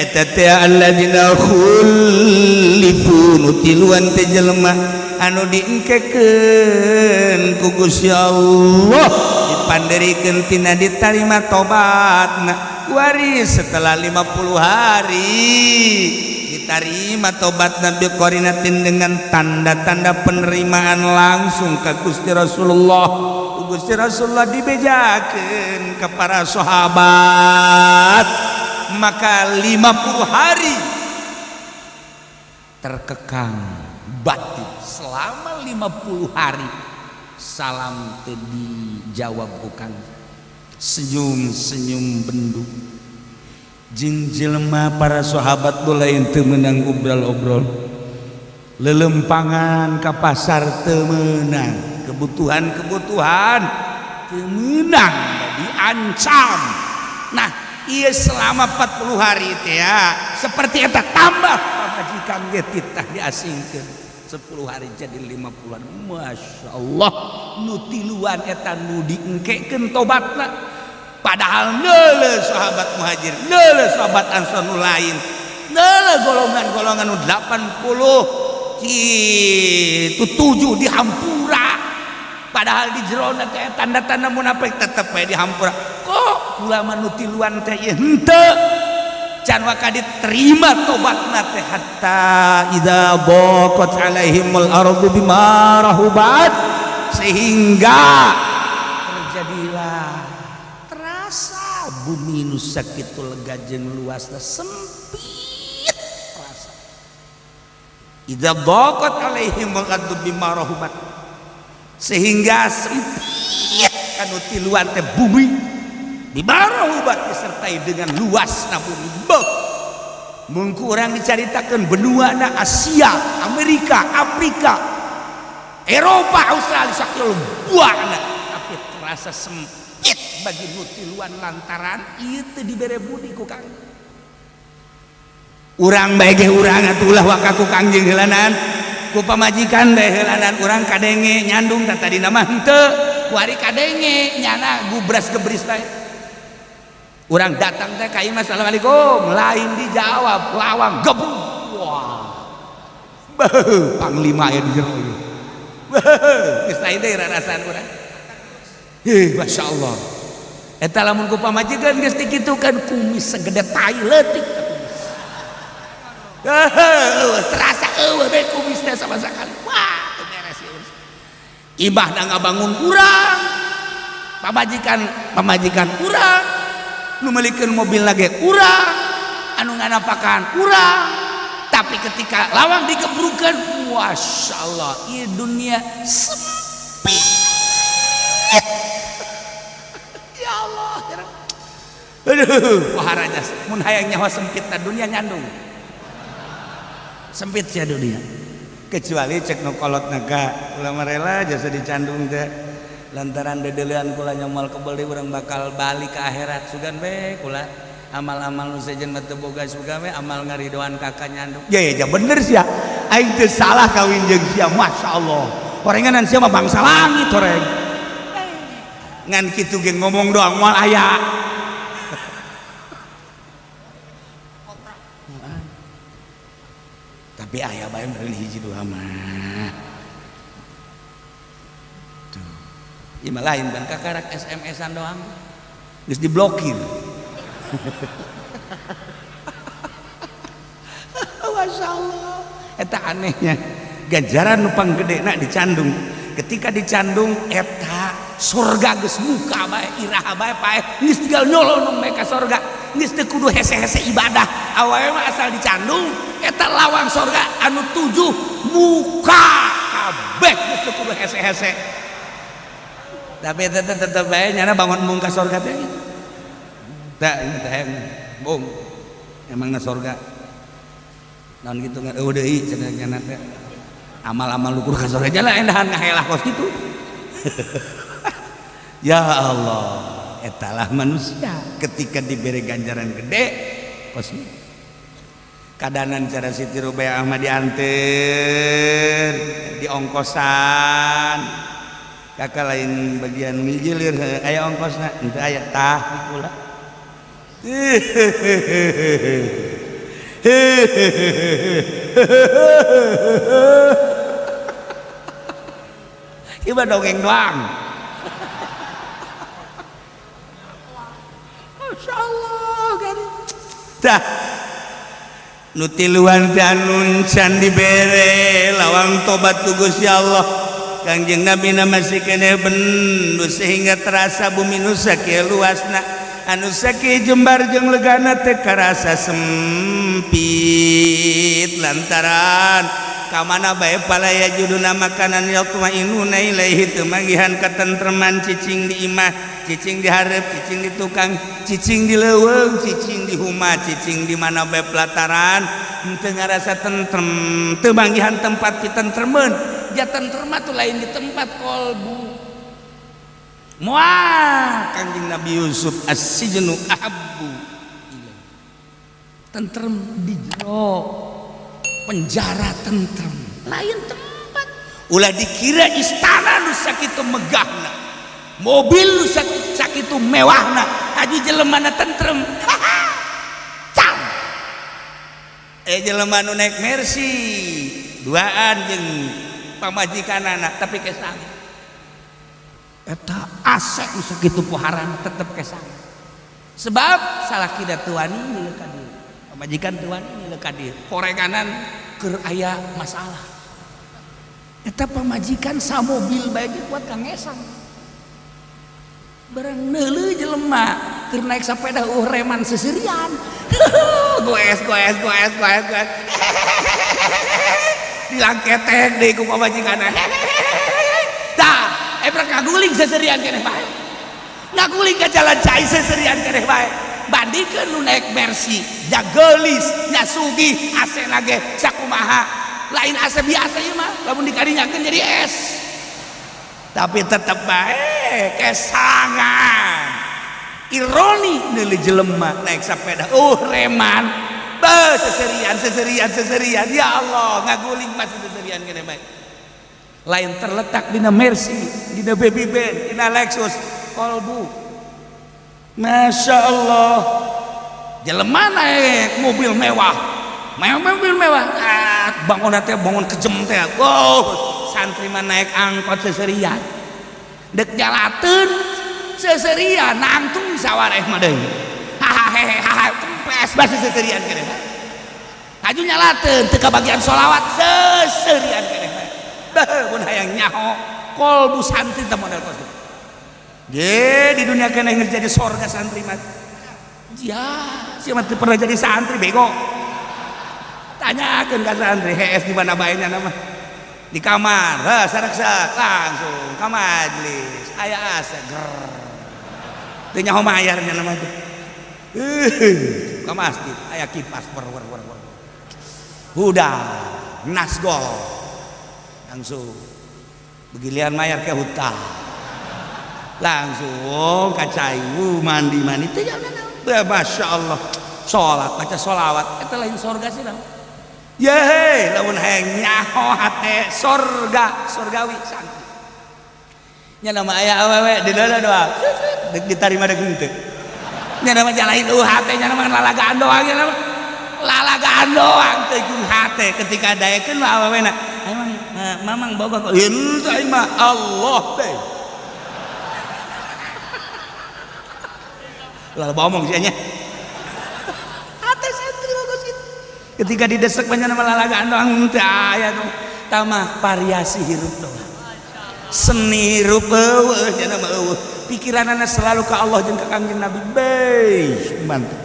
eta teh alladzina khulifu nu tiluan teh jelema anu diengkekeun ku Gusti Allah dipanderikeun tina ditarima tobatna waris setelah 50 hari diterima tobat Nabi qarinatin dengan tanda-tanda penerimaan langsung ke Gusti Rasulullah. Gusti Rasulullah dibejakeun ke para sahabat maka 50 hari terkekang batin selama 50 hari salam teu dijawab bukan senyum-senyum bendu jeung jelema para sahabat lain teu meunang obrol-obrol lelempangan ka pasar teu meunang kebutuhan-kebutuhan teu meunang diancam. Nah ieu selama 40 hari teh ya seperti eta tambah pamajikan ge titah diasingkeun 10 hari jadi 50-an. Masya Allah nu tiluan eta nu diengkekeun tobatna padahal neuleuh sahabat muhajir neuleuh sahabat ansor nu lain neuleuh golongan-golongan nu 80 kitu 7 dihampura padahal di jerona teh tanda-tanda munafik tetep we dihampura kok ulama nu tiluan teh ieu henteu can waka diterima tobatna teh hatta idza daqat alaihimul ardu bima rahubat sehingga terjadilah terasa bumi nu sakitu lega jeung luasna sempit terasa idza daqat alaihimul ardu bima rahubat sehingga sempit kanu tiluan teh bumi bima rahubat disertai dengan luasna bumi. Beuh mun ku urang dicaritakeun benuana Asia, Amerika, Afrika, Eropa, Australia sakieu buana tapi terasa sempit bagi nu tiluan lantaran ieu teu dibere budi ku Kang. Urang bae ge urang atuh ulah waka ku Kangjeng heulanan ku pamajikan bae heulanan urang kadenge nyandung tah tadina mah henteu kuari kadenge nyana gubras gebris bae. Urang datang teh ka imah assalamualaikum lain dijawab lawang gebung wah beuh panglima aya di jero ieu beuh geus lain deui rarasaan urang. Hih masyaallah eta lamun ku pamajikan geus dikitukeun kumis segede tai leutik terasa eueuh bae kumis teh sama sekali. Wah teu beres ieu. Ibahna ngabangun urang pamajikan urang nu meulikeun mobil lagi urang anu nganapakan urang tapi ketika lawang digebrukeun masyaallah ieu dunia sempit. Ya Allah aduh paharanya mun hayang nyawa sempit na dunia nyandung sempit sia dunia kecuali cek nu kolot naga ulah rela jasa dicandung teh lantaran dedelean kula nyamal kebel deui urang bakal balik ke akhirat sugan we kula amal-amal nu sejen mah teu boga sugan we amal ngaridoan ka nyandung. Ya ya bener sia aing teu salah kawin jeung sia masyaallah horenganan sia mah bangsa langit horeng ngan kitu ge ngomong doang moal aya. Tapi aya bae meureun hiji dua mah. Tuh. Ieu mah lain ban kakarak SMS-an doang. Geus diblokir. Masya Allah. Eta anehnya. Ganjaran nu panggedena dicandung. Ketika dicandung eta surga geus muka bae iraha bae pae geus tinggal nyolonong bae ka surga. Geus teu kudu hese-hese ibadah. Awewe mah asal dicandung eta lawang surga anu 7 muka kabeh geus teu kudu hese-hese. Tapi eta tetep bae nyana bangun mung ka surga teh gitu. Tah ieu teh bung. Emangna surga. Naon kitu eueuh deui cenah nyana teh. Amal-amal lukur ka surga jalan endahan ngahelah kos kitu. Ya Allah, etalah manusia ketika diberi ganjaran gede kos kitu. Kadanan cara Siti Rubiah mah dianter, diongkosan. Kakak lain bagian ngijilir aya ongkosna, henteu aya tah pula. Ieu mah dongeng doang. Masya Allah kan. Tah nu tiluan teh anu can dibere lawang tobat ku Gusti Allah. Kangjeng Nabi na masih keneh bendu sehingga terasa bumi nu sakieu luasna anu sakieu jembar jeung legana teh karasa sempit lantaran kamana bae palaya juduna makanan yatmainuna ilaihi teu manggihan katentreman cicing di imah cicing di hareup cicing di tukang cicing di leuweung cicing di huma cicing di mana bae pelataran henteu ngarasa tentrem teu manggihan tempat pitentremeun. Ja tentrem tuh lain di tempat kolbu. Moal Kangjeng Nabi Yusuf as-sijnu ahabbu ilaih. Tentrem di jero penjara tentrem lain tempat. Ulah dikira istana nu sakitu megahna, mobil nu sakitu mewahna, aju jelemana tentrem. Cam. Jelema nu naik Mercy duaan jeung pamajikan anak tapi kesang. Eta asek nu sakitu poharan tetep kesang. Sebab salakina teu wani milik ka dieu. Pamajikan teu wani milik ka dieu. Horenganan keur aya masalah. Eta pamajikan samobil bae ge kuat ka ngesang. Barang neuleuh jelema keur naik sepeda reman seserian. Goes goes goes goes goes. Dilangketek deui ku pamajikanna. Tah, ebrek ngaguling seserian keneh bae. Ngaguling ka jalan cai seserian keneh bae. Bandingkeun nu naik Mercy, jageulis, nya sugih, AC na ge sakumaha. Lain AC biasa ieu mah, lamun dikarinyakeun jadi es. Tapi tetep bae kesangan. Ironi neuleuh jelema naik sepeda, reman. Be, seserian, seserian, seserian. Ya Allah, ngaguling masih seserian keneh bae. Lain terletak dina Mercy, dina Baby Band, dina Lexus, kolbu. Masya Allah. Jelema naik mobil mewah. Mobil mewah. Ah, bangun teh bangun kejem teh. Wow, santri mah naik angkot seserian. Dek jalateun seserian nangtung sawareh mah deui. Hahaha, kempes basa seserian keneh. Aju nyalateun teu kabagian sholawat seserian keneh. Beuh, mun hayang nyaho kolbu santri teh model kos kitu. Ge di dunia keneh geus jadi sorga santri mah. Ya, sia mah teu pernah jadi santri bego. Tanyakeun ka santri hees di mana bae nya mah. Di kamar, heuh sareksa langsung ka majelis. Aya asa ger. Teu nyaho mayar nya mah teh. Ka masjid aya kipas wer wer wer wer. Udah nasgol. Langsung begilian mayar ke hutang. Langsung ka cai mandi-mandi teh nya Masya Allah. Salat baca sholawat eta lain sorga sih dong. Yehe lamun hayang nyaho hate sorga sorgawi santri. Nya nama aya awewe di dalam doa. Deuk ditarima deuk henteu. Nya nama jalain hate nya nama lalagaan doang nya nama lalagaan doang teu jeung hate ketika daekeun mah awewena. Emang mamang boga kok henteu aing mah Allah teh. Lalu omong sih nya. Hate santri bagus gitu. Ketika didesek banyak nama lalagaan doang teu aya tuh. Tamah variasi hirup doang. Seni hirup eueuh nya mah eueuh. Pikiranana selalu ke Allah jeung ka Kangjeng Nabi. Beuh, mantap.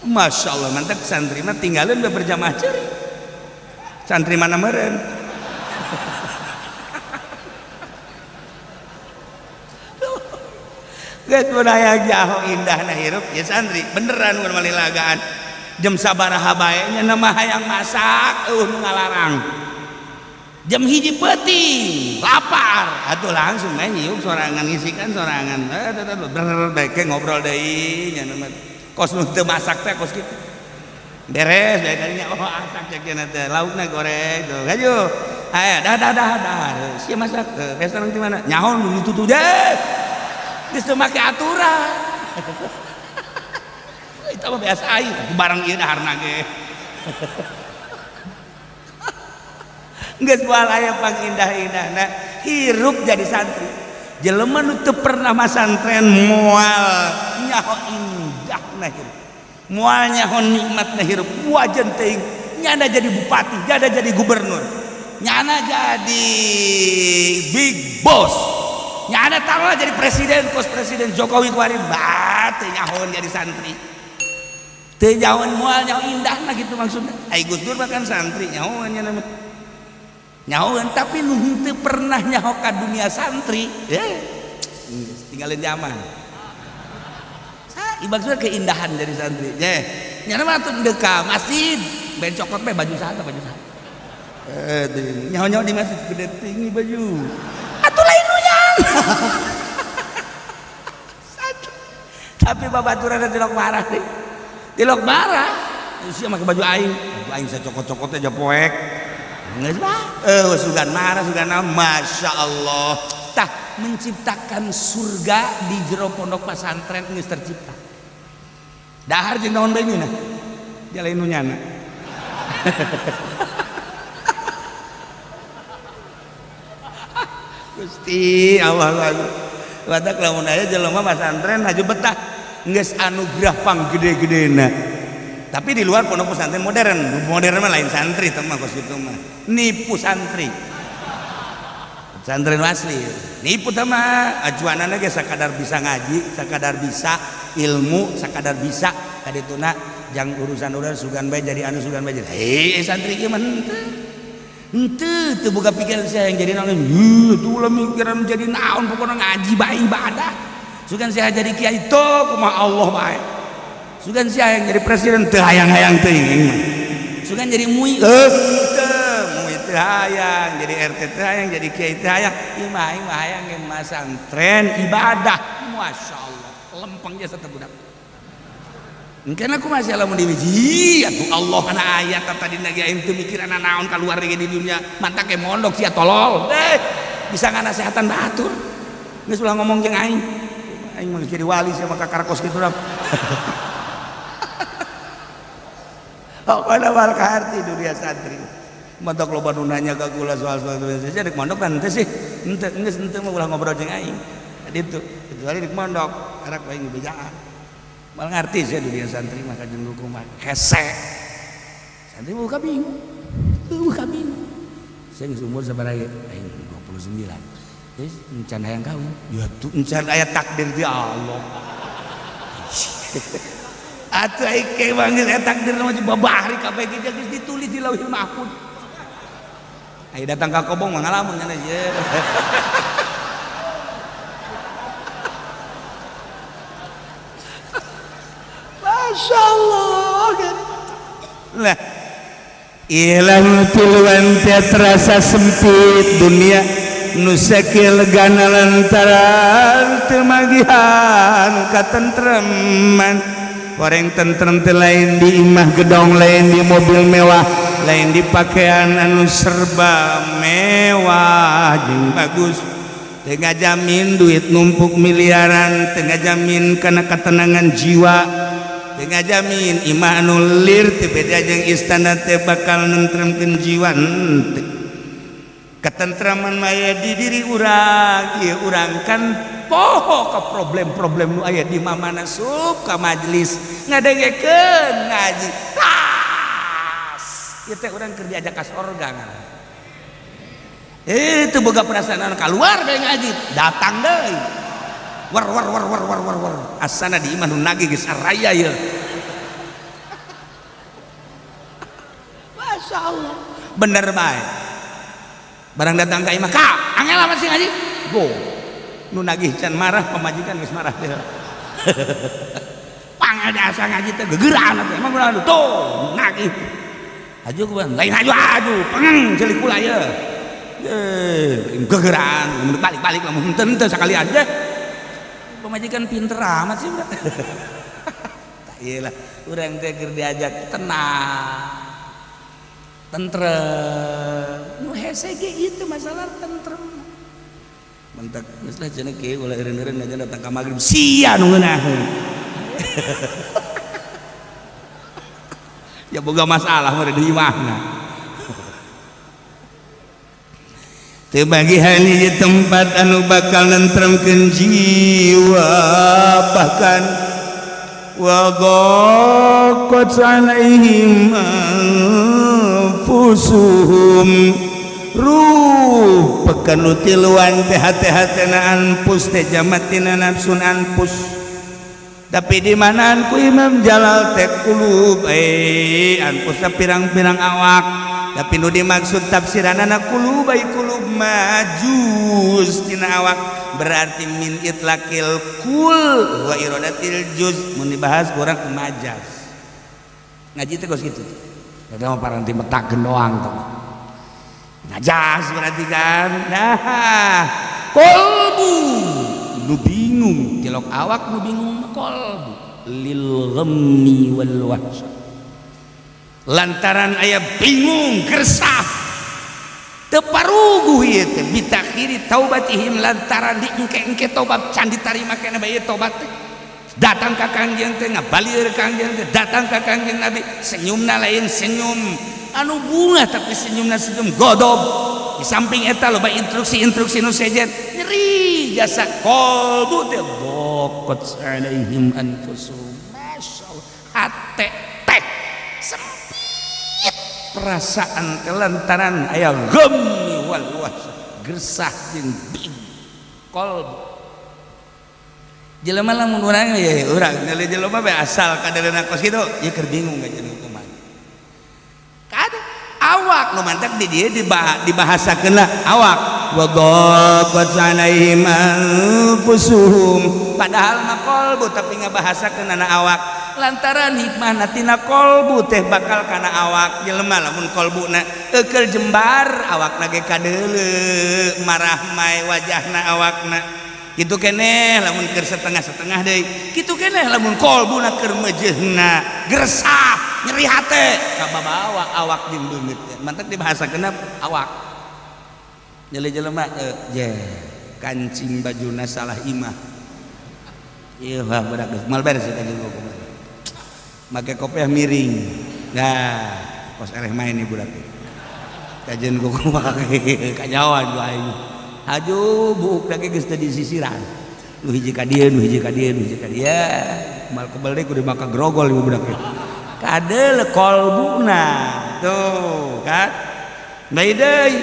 Masya Allah, mantap santri mah tinggalin we berjamaah ceurik. Santri mana meureun? Geus budaya jaho indahna hirup ya santri beneran mun malilagaan. Jam sabaraha bae nya mah hayang masak eueuh nu ngalarang. Jam 1 peuting lapar atuh langsung we nyiuk sorangan ngisikan sorangan. Ber bae ngobrol deui nya mah. Kos nu teu masak teh kos kitu. Beres bae kadinya oh asak cek cenah teh laukna goreng tuh. Hayu. Aya dah dah dah dah. Sia masak restoran di mana? Nyaho nu ditutup deh. Geus teu make aturan. Itu mah biasa aing barang ieu daharna ge. Geus moal aya pangindah-indahna hirup jadi santri. Jelema nu teu pernah masantren moal nyaho indahna hirup. Moal nyaho nikmatna hirup. Wajan teuing nyana jadi bupati, nyana jadi gubernur, nyana jadi big boss. Nyana taruhlah jadi presiden, kos presiden Jokowi kuari bate nyahoan jadi santri. Teu nyahoan moal nyaho indahna gitu maksudna. Ai Gus Dur mah kan santri nyahoan nya mah. Nyahoan tapi nu henteu pernah nyaho ka dunia santri. Tinggalin zaman. Sa maksudna keindahan jadi santri. Ye, nyana mah atuh deuk ka masjid, ben cokot bae baju saha baju saha. Nyaho-nyaho di masjid gede tinggi baju. Atuh lain nu nyang. Tapi babaturan tilok marah deh. Tilok marah. Sia make baju aing. Baju aing sacokot-cokot aja poek. Geus mah. Sugan marah sugan naon. Masya Allah. Tah menciptakan surga di jero pondok pesantren geus tercipta. Dahar jeung naon bae nyeunah. Dia lain nu nyana. Gusti Allah watak lamun aya jelema pesantren haju betah geus anugerah panggede-gedena. Tapi di luar pondok pesantren modern, modern mah lain santri teh mah kos kitu mah. Nipu santri. Pesantren asli. Nipu teh mah ajuanana ge sakadar bisa ngaji, sakadar bisa ilmu, sakadar bisa kadituna jang urusan-urusan sugan bae jadi anu sugan bae jadi. Hei santri ge mah henteu. Henteu teu boga pikiran sia yang jadi naon. Heuh, tuh ulah mikiran jadi naon pokona ngaji bae ibadah. Sugan sia jadi kiai teu kumaha Allah bae. Sugan sia yang jadi presiden teu hayang-hayang teuing aing mah. Sugan jadi MUI teu, MUI teu hayang, jadi RT teu hayang, jadi kiai teu hayang. Ieu mah aing mah hayang ge masantren ibadah. Masyaallah, lempeng jasa teh budak. Mungkin aku masih lamun dibiji atuh Allah kana ayat tadi lagi aing teu mikiran naon kaluar ge di dunia mantak ge mondok sia tolol deh bisa nganasehatan batur geus ulah ngomong jeung aing aing mah jadi wali sia mah kakarkos kitu dah. Pokona wal kaharti dunia santri mantak loba nu nanya ka kula soal-soal dunia santri rek mondok kan henteu sih henteu geus henteu mah ulah ngobrol jeung aing ditu kecuali rek mondok arek aing bejaan. Mal ngerti saya dunia santri mah kajen hukum mah hese. Santri buka bingung. Buka bingung. Saya geus umur sabaraha ge? Aing 29. Geus encan hayang kawin. Ya tuh encan aya takdir di Allah. Atuh aing ke manggil aya takdir mah babahari kabeh ge geus ditulis di Lauhil Mahfuz. Aya datang ka kobong mah ngalamun nya ye. Masya Allah. Lah, ilang tiluan teh terasa sempit dunia nu sakieu legana lantaran teu magihan katentreman. Horeng tentrem teh lain di imah gedong, lain di mobil mewah, lain di pakaian anu serba mewah jeung bagus. Teu ngajamin duit numpuk miliaran, teu ngajamin kana ketenangan jiwa. Teu ngajamin imah anu lir teu beda jeung istana teh bakal nentremkeun jiwa henteu. Ketentraman mah aya di diri urang, ieu urang kan Poho ka problem-problem nu aya di mamana sup ka majelis ngadengekeun ngaji. Tas. Ieu teh urang keur diajak ka sorga ngaran. Teu boga perasaan keluar bae ngaji, datang deui. War war war war war war war. Asana di imah nu nagih geus araya ieu. Masya Allah. Bener bae. Barang datang ka imah, ka angel amat sih ngaji. Go. Nu nagih can marah, pamajikan geus marah teh. Pangada asa ngaji teh gegeraan atuh. Emang kunaon tuh nagih. Haju ku lain haju haju, pengeng ceuli kula ieu. Gegeraan, mun balik-balik lamun henteu henteu sakali aja. Pamajikan pinter amat sih udah. Tak iyalah, urang teh keur diajak tenang. Tentrem. Nu hese ge itu masalah tentrem. Mentak geus lah cenah kieu ulah eureun-eureun aja datang ka magrib sia nu ngeunaheun. Ya boga masalah mah di imahna. Teu bagihan hiji tempat anu bakal nentremkeun jiwa bahkan wa daqat alaihim anfusuhum ruh pekan nu tiluan teh hate-hatena anfus teh jamatina nafsun anfus tapi di manaan ku Imam Jalal teh kulub anfusna pirang-pirang awak tapi nu dimaksud tafsiranana kulub ai kulub majuz tina awak berarti min itlaqil kul wa iradatil juz mun dibahas kurang majaz ngaji teh kos kitu eta mah paranti metakeun doang teh najas berarti kan nah kolbu nu bingung tilok awak nu bingung kolbu lil ghammi wal wahsy lantaran aya bingung gersah teu paruguh ieu teh bitakhiri taubatihim lantaran diengke-engke tobat can ditarima keneh bae tobat teh datang ka Kangjeng teh ngabalieur Kangjeng teh datang ka Kangjeng Nabi senyumna lain senyum anu bunga tapi senyumna senyum godob di samping eta loba instruksi-instruksi nu sejen nyeri jasa kolbu teh daqat alaihim anfusuhum masyaallah hate teh sempit perasaan kelantaran aya ghammi wal wahsy gersah jeung bing kolbu jelema lamun urang ye urang nilai jelema bae asal kadeuleunan kos kitu ieu keur bingung gajeun hukuman kada awak nu mantak di dieu dibahasakeun lah awak wa daqat alaihim anfusuhum padahal mah kolbu tapi ngabahasakeun ana awak lantaran hikmahna tina kolbu teh bakal kana awak jelema lamun kolbuna eukeul jembar awakna ge kadeuleu marah mae wajahna awakna kitu keneh lamun keur setengah-setengah deui kitu keneh lamun kolbuna keur meujeuhna gersah nyeri hate kababawa awak jeung beungeut mantak dibahasakeun awak nyeli jelema je kancing bajuna salah imah ieu wah budak geus moal beres eta jeung hukuman make kopiah miring nah kos eleh main ieu budak kajeun kumaha kanyawan ku aing haju buuk lagi geus teu disisiran nu hiji ka dieu nu hiji ka dieu nu hiji ka dieu mal kebel deui kudu maka grogol ieu budak kadeul kolbuna tuh kan bae deui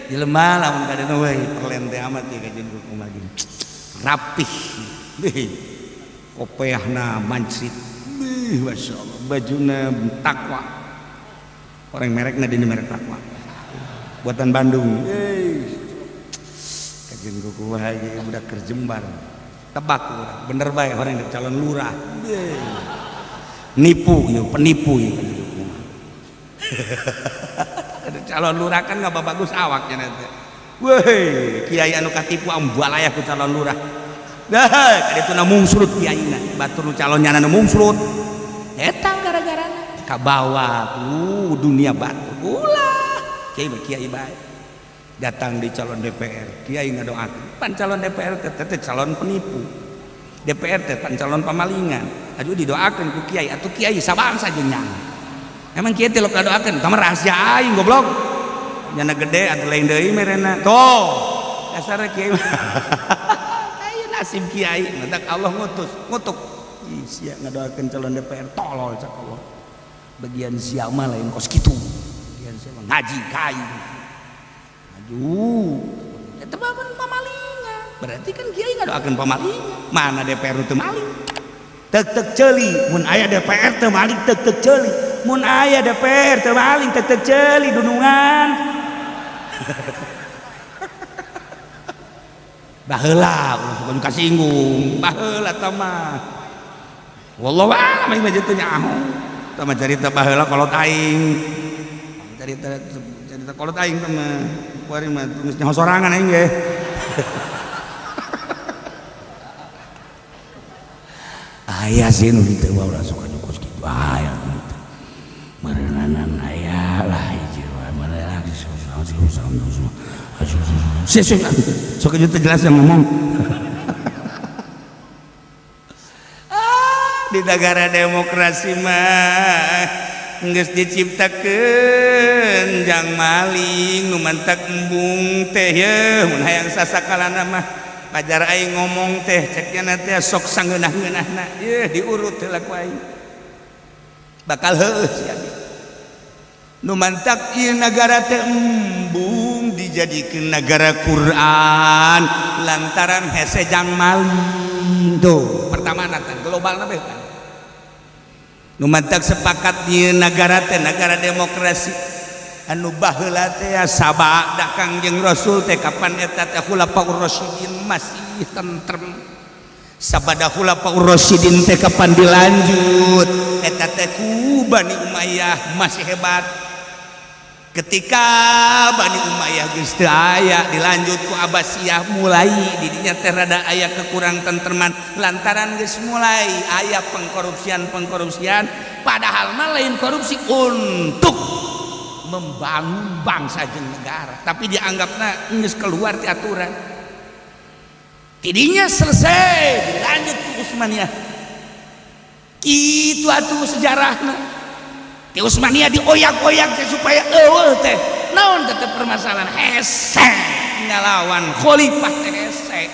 jelema lamun kadeuna we perlen teh amat ieu kajeun kumaha rapih kopiahna mancrit bih masyaallah bajuna takwa orang merekna dini merek takwa buatan Bandung kajeun kumaha ieu budak keur jembar tebak urang bener bae orang calon lurah nipu ieu penipu ieu calon lurah kan nggak bagus awaknya nanti weh kiai anu katipu ambalayah ku calon lurah dah kaditu na mungsrut kiaina batur nu calon nyana nu mungsrut eta gara-garana kabawa dunia batu ulah kiai kiai bae datang di calon DPR kiai ngadoakeun pan calon DPR teh calon penipu DPR teh pan calon pamalingan aduh didoakeun ku kiai atuh kiai sabangsa jeung nyana emang kiai teh lok ngadoakeun tah mah rahasia aing goblok nyana gede atuh lain deui merena tuh dasarna kiai mah Nasib kiai mentak Allah ngutus ngutuk. Ih sia ngadoakeun calon DPR tolol cak Allah. Bagian sia mah lain kos kitu. Bagian sia mah ngaji ka aing. Maju. Eta mah pamalingan. Berarti kan kiai ngadoakeun pamalingan. Mana DPR teu maling? Tek-tek ceuli mun aya DPR teu maling tek-tek ceuli. Mun aya DPR teu maling tek-tek ceuli dunungan. Baheula ulah suka kasinggung. Baheula tah mah. Wallahu a'lam aing mah teu nyaho. Tah mah carita baheula kolot aing. Carita carita kolot aing tah mah. Kuari mah geus nyaho sorangan aing ge. Aya sih nu kitu mah ulah suka kos kitu aya nu teu. Meureunana aya lah hiji wae meureunana sok teu jelas yang ngomong. Di negara demokrasi mah geus diciptakeun jang maling nu mantak embung teh yeuh mun hayang sasakalana mah pajar aing ngomong teh ceknya teh sok sangeunah-ngeunahna yeuh diurut heula ku aing bakal heueuh sia nu mantak ieu nagara teh embung dijadikeun nagara Quran lantaran hese jang maling tuh pertama natan globalna beh kan nu mantak sepakat ieu nagara teh nagara demokrasi anu baheula teh sabada Kangjeng Rasul teh kapan eta teh Khulafaur Rasyidin masih tentrem sabada Khulafaur Rasyidin teh kapan dilanjut eta teh ku Bani Umayyah masih hebat. Ketika Bani Umayyah geus teu aya dilanjut ku Abbasiyah mulai didinya teh rada aya kekurang tentreman lantaran geus mulai aya pengkorupsian-pengkorupsian padahal mah lain korupsi untuk membangun bangsa jeung negara tapi dianggapna geus keluar ti aturan. Tidinya selesai dilanjut ku Utsmaniyah. Kitu atuh sejarahna. Di Utsmaniyah dioyak-oyak teh supaya eueuh teh naon tetep permasalahan hese ngalawan khalifah teh hese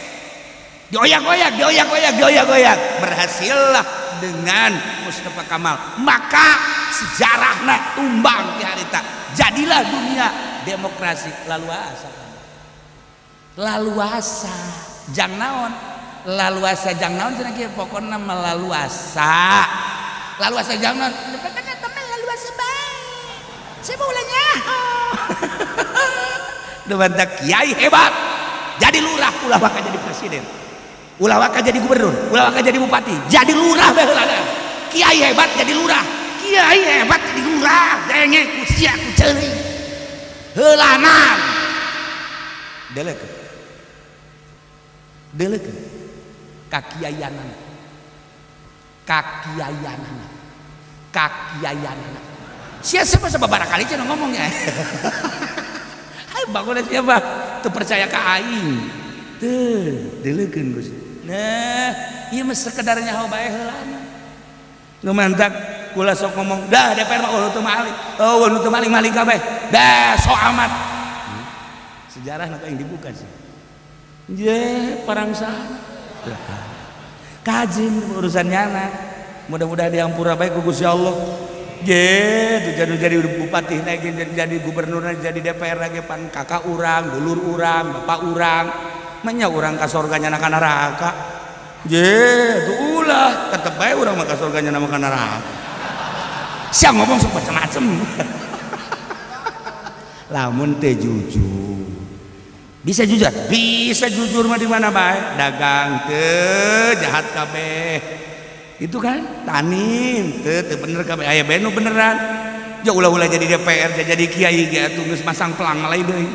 dioyak-oyak dioyak-oyak dioyak-oyak berhasillah dengan Mustafa Kamal maka sejarahna tumbang di harita jadilah dunia demokrasi laluasa laluasa jang naon laluasa jang naon cenah kieu pokona melaluasa laluasa jang naon saya mau ulangnya. Dumantak kiai hebat jadi lurah ulah waka jadi presiden ulah waka jadi gubernur ulah waka jadi bupati jadi lurah baheulana kiai hebat jadi lurah kiai hebat jadi lurah denge ku sia ku ceuli heulanan deleukeun deleukeun kakiaianana kakiaianana kakiaianana siapa sababaraha kali cenah ngomongnya. Ayo bangun siapa teu percaya ka aing teu dileukeun Gus. Nah ieu mah sekedar nyaho bae heulana nu mantak kula sok ngomong dah DPR mah eueuh teu maling eueuh nu teu maling-maling kabeh dah sok amat sejarah na aing dibuka sih je parangsana kajin urusan nyana mudah-mudahan diampura bae ku Gusti Allah. Je, jadi bupati lagi, jadi gubernur, jadi DPR lagi, pan kakak urang, dulur urang, bapak urang, menya urang ka sorganya ka neraka. Je, tuh ulah, tetep bae urang mah ka sorganya ka neraka. Sia ngomong sok macem-macem. Lamun teh jujur. Bisa jujur? Bisa jujur mah di mana bae? Dagang teu jahat kabeh. Itu kan tanim teu bener kabeh aya benu beneran ja ulah-ulah jadi DPR jadi kiai ge atuh geus masang pelang lain deui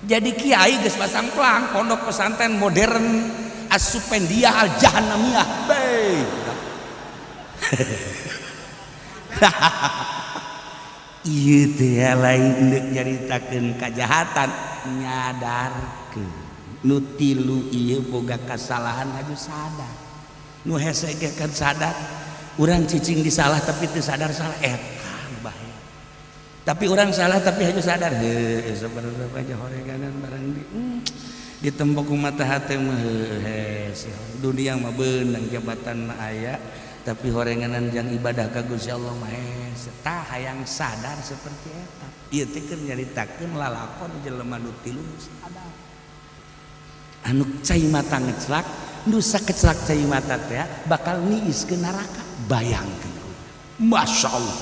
jadi kiai geus pasang pelang pondok pesantren modern As-Supendiah Al-Jahannamiyah bae. Ieu teh lain deuk nyaritakeun kajahatan nyadarkeun nu tilu ieu boga kasalahan aju sadar nu hese ge kan sadar urang cicing disalah tapi teu sadar salah eta bahaya tapi urang salah tapi haju sadar heuh sebenarnya aja horeganan barang di Ditembok ku mata hate mah hese, dunia mah beunang, jabatan mah aya, tapi horenganan jang ibadah ka Gusti Allah mah hese. Tah, hayang sadar seperti eta. Ieu teh keur nyaritakeun lalakon jelema nu tilu nu sadar, anu cai mata ngeclak, nu sakeclak cai mata teh bakal niis ke neraka. Bayangkeun, Masya Allah,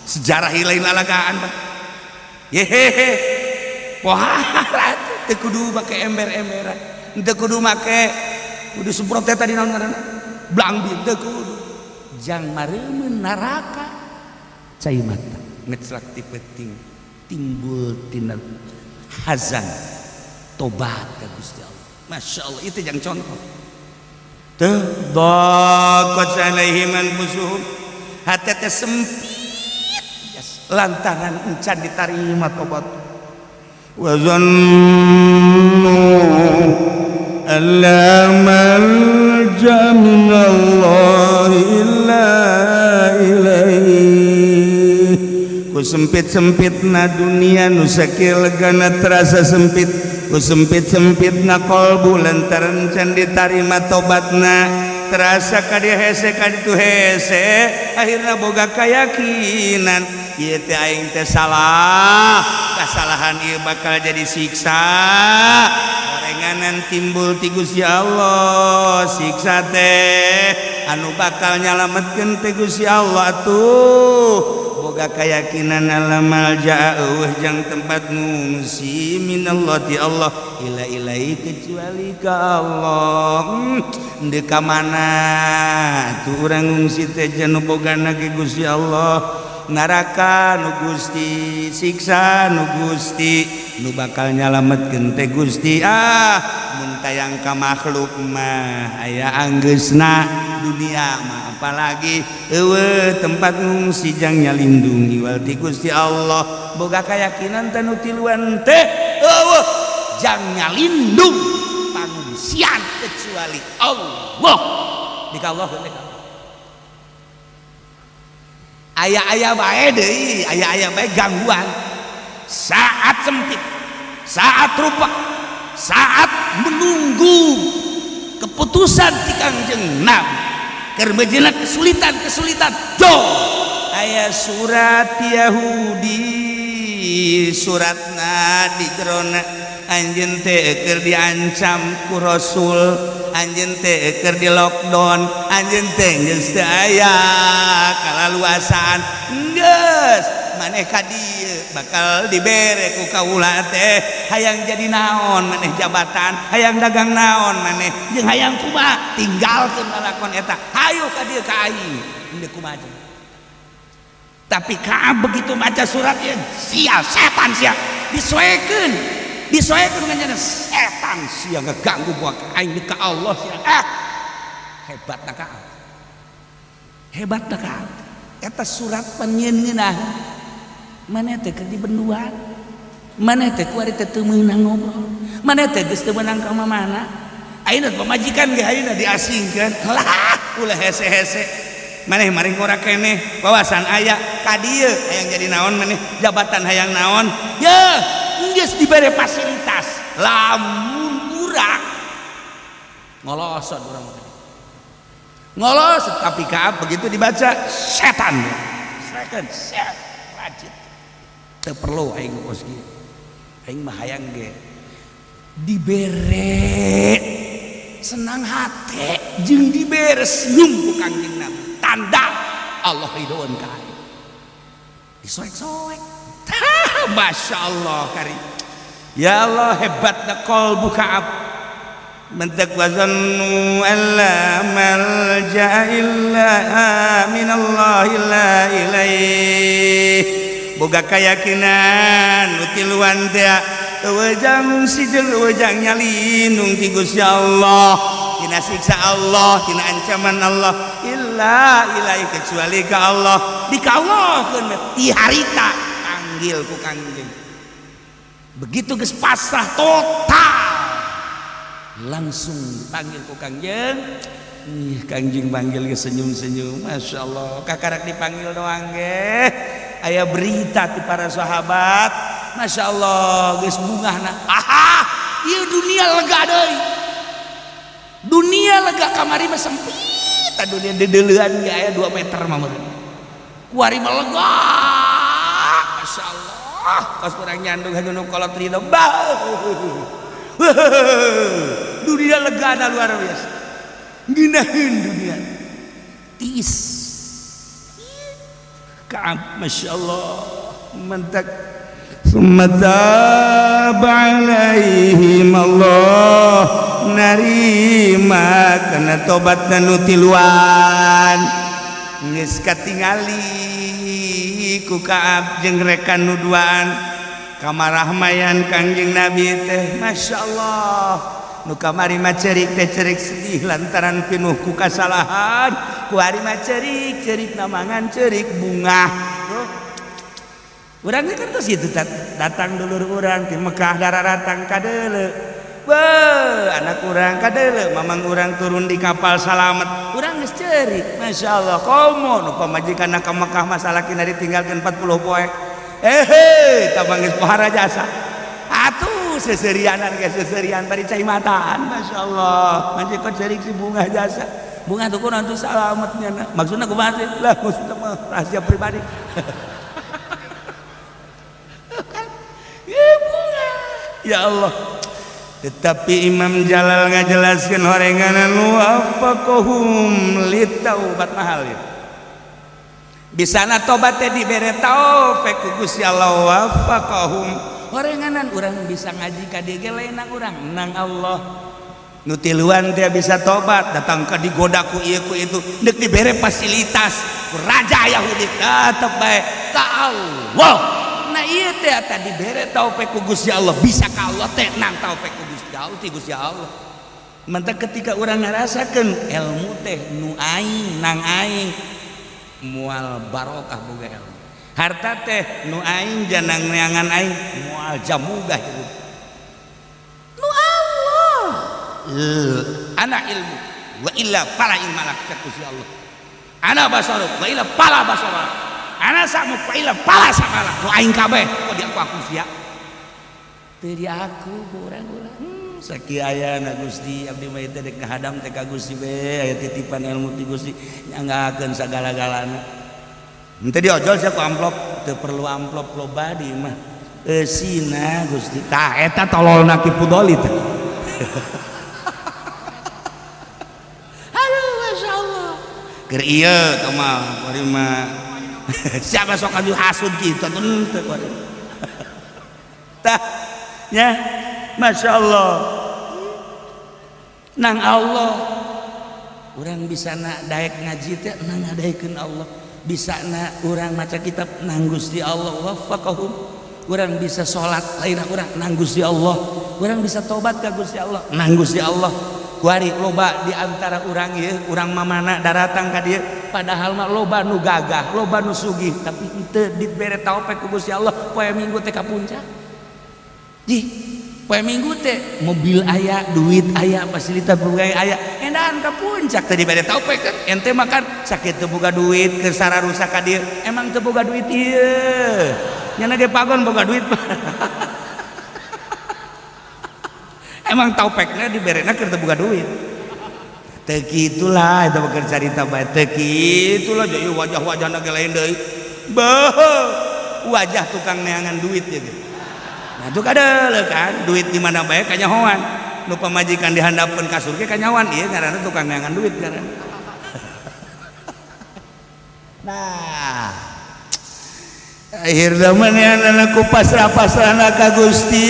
sejarah lain lalagaan, Pak. Yehehe, pohara teu kudu make ember-emberan, teu kudu make kudu semprot teh tadi naon ngaranna, blangbir, teu kudu jang mareumeun neraka. Cai mata ngeclak ti peuting, timbul tina hazan, tobat ka Gusti Allah. Masya Allah, itu jang contoh teu daqat alaihim anfusuhum, hati teh sempit lantaran encan ditarima tobat. Wa zannu an la malja min Allah illa ilaih. Ku sempit-sempitna dunia nu sakieu legana terasa sempit, ku sempit-sempitna kolbu lantaran can ditarima tobatna, terasa ka dieu hese, ka ditu hese. Akhirna boga keyakinan, ieu teh aing teh salah, kasalahan ieu bakal jadi siksa. Horenganan timbul ti Gusti Allah siksa teh, anu bakal nyalametkeun teh Gusti Allah. Atuh boga keyakinan alla malja, euweuh jang tempat ngungsi, minallah ti Allah, illa ilaihi kecuali ka Allah. Deuk ka mana tuh urang ngungsi teh? Nu bogana ge Gusti Allah, neraka nu Gusti, siksa nu Gusti, nu bakal nyalametkeun teh Gusti. Ah, mun tayang ka makhluk mah aya anggeusna dunia mah, apalagi euweuh tempat ngungsi jang nyalindung iwal ti Gusti Allah. Boga keyakinan teh nu tiluan teh, euweuh jang nyalindung pangungsian kecuali Allah. Di Allah, di Allah. Aya-aya bae deui, aya-aya bae gangguan saat sempit, saat rupak, saat menunggu keputusan ti Kangjeng Nabi, keur mejeuna kesulitan-kesulitan do aya surat Yahudi. Suratna di jerona anjeun teh keur diancam ku Rasul, anjeun teh keur di lockdown, anjeun teh geus teu aya kalaluasaan, geus maneh ka dieu bakal dibere ku kaula teh. Hayang jadi naon maneh jabatan, hayang dagang naon maneh, jeung hayang kumaha, tinggalkeun lalakon eta, hayu ka dieu ka aing. Henteu kumaha. Tapi ka begitu maca suratnya, sia setan sia, disoekeun, disoekeun dengan setan sia, ngeganggu buat aing ka Allah sia. Eh, hebat ka, hebat ka eta surat penyieun ngeunah. Maneh teh keur dibenduan, maneh teh kuari teh teu meunang ngobrol, maneh teh geus teu meunang ka mana, ayeuna pamajikan ge ayeuna diasingkeun lah, ulah hese-hese maneh, maring ora keneh wawasan aya ka dieu. Hayang jadi naon maneh jabatan, hayang naon ye, geus dibere fasilitas. Lamun urang ngolosot, urang ngolos. Tapi ka begitu dibaca, setan setan set rajin, teu perlu aing kos kieu, aing mah hayang ge dibere senang hati jeung dibere senyum ku Kangjeng Nabi, tanda Allah ridhoan ka aing. Disoek-soek. Masya Allah kari, ya Allah, hebat qalbu Ka'ab. Mentak wa zannu alla malja illa minallah illa ilaih. Boga keyakinan nu tiluan teh, euweuh jang ngungsi jeung euweuh jang nyalindung ti Gusti Allah, tina siksa Allah, tina ancaman Allah, illa ilaih kecuali ka Allah. Dikallahkeun ti harita panggil ku Kangjeng. Begitu geus pasrah total, langsung dipanggil ku Kangjeng. Ih, Kangjeng panggil ke senyum-senyum. Masya Allah, kakarak dipanggil doang ge aya berita ti para sahabat. Masya Allah, geus bungahna. Aha, ieu dunia. Dunia lega deui, dunia lega. Kamari mah sempit dunia, dedeleuan ge aya 2 meter mah meureun. Kuari mah lega, Masya Allah. Kos urang nyandung hanya nu kolot ridho bah, dunia lega na luar biasa. Ngeunaheun dunia tiis Kaab, Masya Allah, mentak. Summa taba alaihim, Allah narima kana tobat nu tiluan. Geus katingali ku Kaab jeung rekan nu duaan kamarahmayan Kangjeng Nabi teh, Masya Allah. Nu kamari mah cerik teh cerik sedih lantaran pinuh ku kasalahan, kuari mah cerik cerik namangan cerik bungah. Urang kan terus gitu, datang dulur urang di Mekah, daratang kadeule. Be, anak urang kadeule, mamang urang turun di kapal salamet. Urang geus ceurik, Masya Allah. Komo nu pamajikan ka Mekah masalah kina ditinggalkeun 40 poe. Eh, tabang geus pohara jasa. Atuh seserianan ge seserian bari cai mataan, Masya Allah. Majikan ceurik si bungah jasa. Bungah tuh kunaon tuh salametnya. Maksudna kumaha sih? Lah, maksudna mah rahasia pribadi. Ya Allah. Tetapi Imam Jalal ngajelaskeun horenganan wafaqahum litaubat mahal ya. Bisana tobat teh dibere taufik ku Gusti Allah, wafaqahum. Horenganan urang bisa ngaji ka dieu ge lain nang urang, nang Allah. Nu tiluan teh bisa tobat, datang ka digoda ku ieu ku itu, deuk dibere fasilitas ku raja Yahudi tetep bae ka Allah. Nah ieu teh tadi dibere taufik ku Gusti Allah, bisa ka Allah teh nang taufik ku Gusti Allah ti Gusti Allah. Mentak ketika urang ngarasakeun ilmu teh nu aing nang aing moal barokah boga ilmu. Harta teh nu aing janang neangan aing moal jamuga hirup. Nu Allah. Ana ilmu wa illa fala ilma lak cek Gusti Allah. Ana basaruk wa illa fala basara. Ana samu wa illa fala samala. Nu aing kabeh kok di aku sia. Teu di aku urang-urang. Sakieu ayana Gusti, abdi mah teh dek ngahadam teh ka Gusti be aya titipan ilmu ti Gusti nyanggakeun sagala-galana. Henteu diojol sia ku amplop, teu perlu amplop loba di mah. Eusina Gusti. Tah eta tololna Ki Pudoli teh. Aduh, Masya Allah. Keur ieu teh mah kuari mah. Siapa sok anu hasud kitu atuh henteu kuari. Tah nya, Masya Allah. Nang Allah urang bisa na daek ngaji teh nang ngadaekeun Allah, bisa na urang maca kitab nang Gusti Allah wafaqahum. Urang bisa salat lain urang nang Gusti Allah, urang bisa tobat ka Gusti Allah nang Gusti Allah. Kuari loba di antara urang ieu, urang mamana daratang ka dieu padahal mah loba nu gagah, loba nu sugih, tapi henteu dibere taufik ku Gusti Allah poe Minggu teh ka puncak. Jih, poe Minggu teh mobil aya, duit aya, fasilitas berbagai aya, endahan ka puncak teh dibere taufik kan. Ente makan sakit teu boga duit keur sararusak ka dieu, emang teu boga duit ieu. Nyana ge pagon boga duit. Emang taufekna diberena keur teu boga duit. Teu kitulah eta mah keur carita bae, teu kitulah jadi wajah-wajahna ge lain deui. Beuh, wajah tukang neangan duit ya ge. Nah itu kadeuleu kan, duit di mana bae kanyahoan. Nu pamajikan dihandapeun kasur ge kanyahoan, ieu ngaranna tukang neangan duit ngaranna. Nah, akhirna mah ku pasrah-pasrahna ka Gusti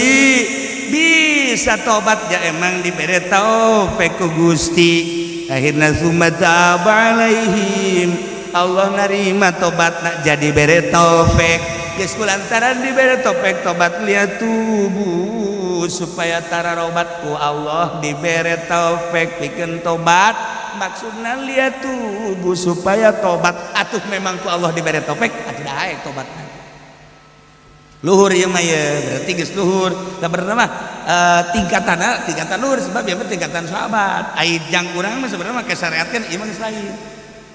bisa tobat ya emang dibere taufik ku Gusti. Akhirna summa taba alaihim, Allah narima tobatna jadi bere taufik. Geus kulantaran dibere taufik tobat liatubu supaya tararobat ku Allah dibere taufik pikeun tobat. Maksudna liatubu supaya tobat, atuh memang ku Allah dibere taufik atuh daek tobatna. Luhur ieu mah ye, berarti geus luhur. Da bener mah tingkatanna tingkatan luhur sebab ieu mah tingkatan sahabat. Ai jang urang mah sebenarnya mah kasyariatkeun ieu mah geus lain.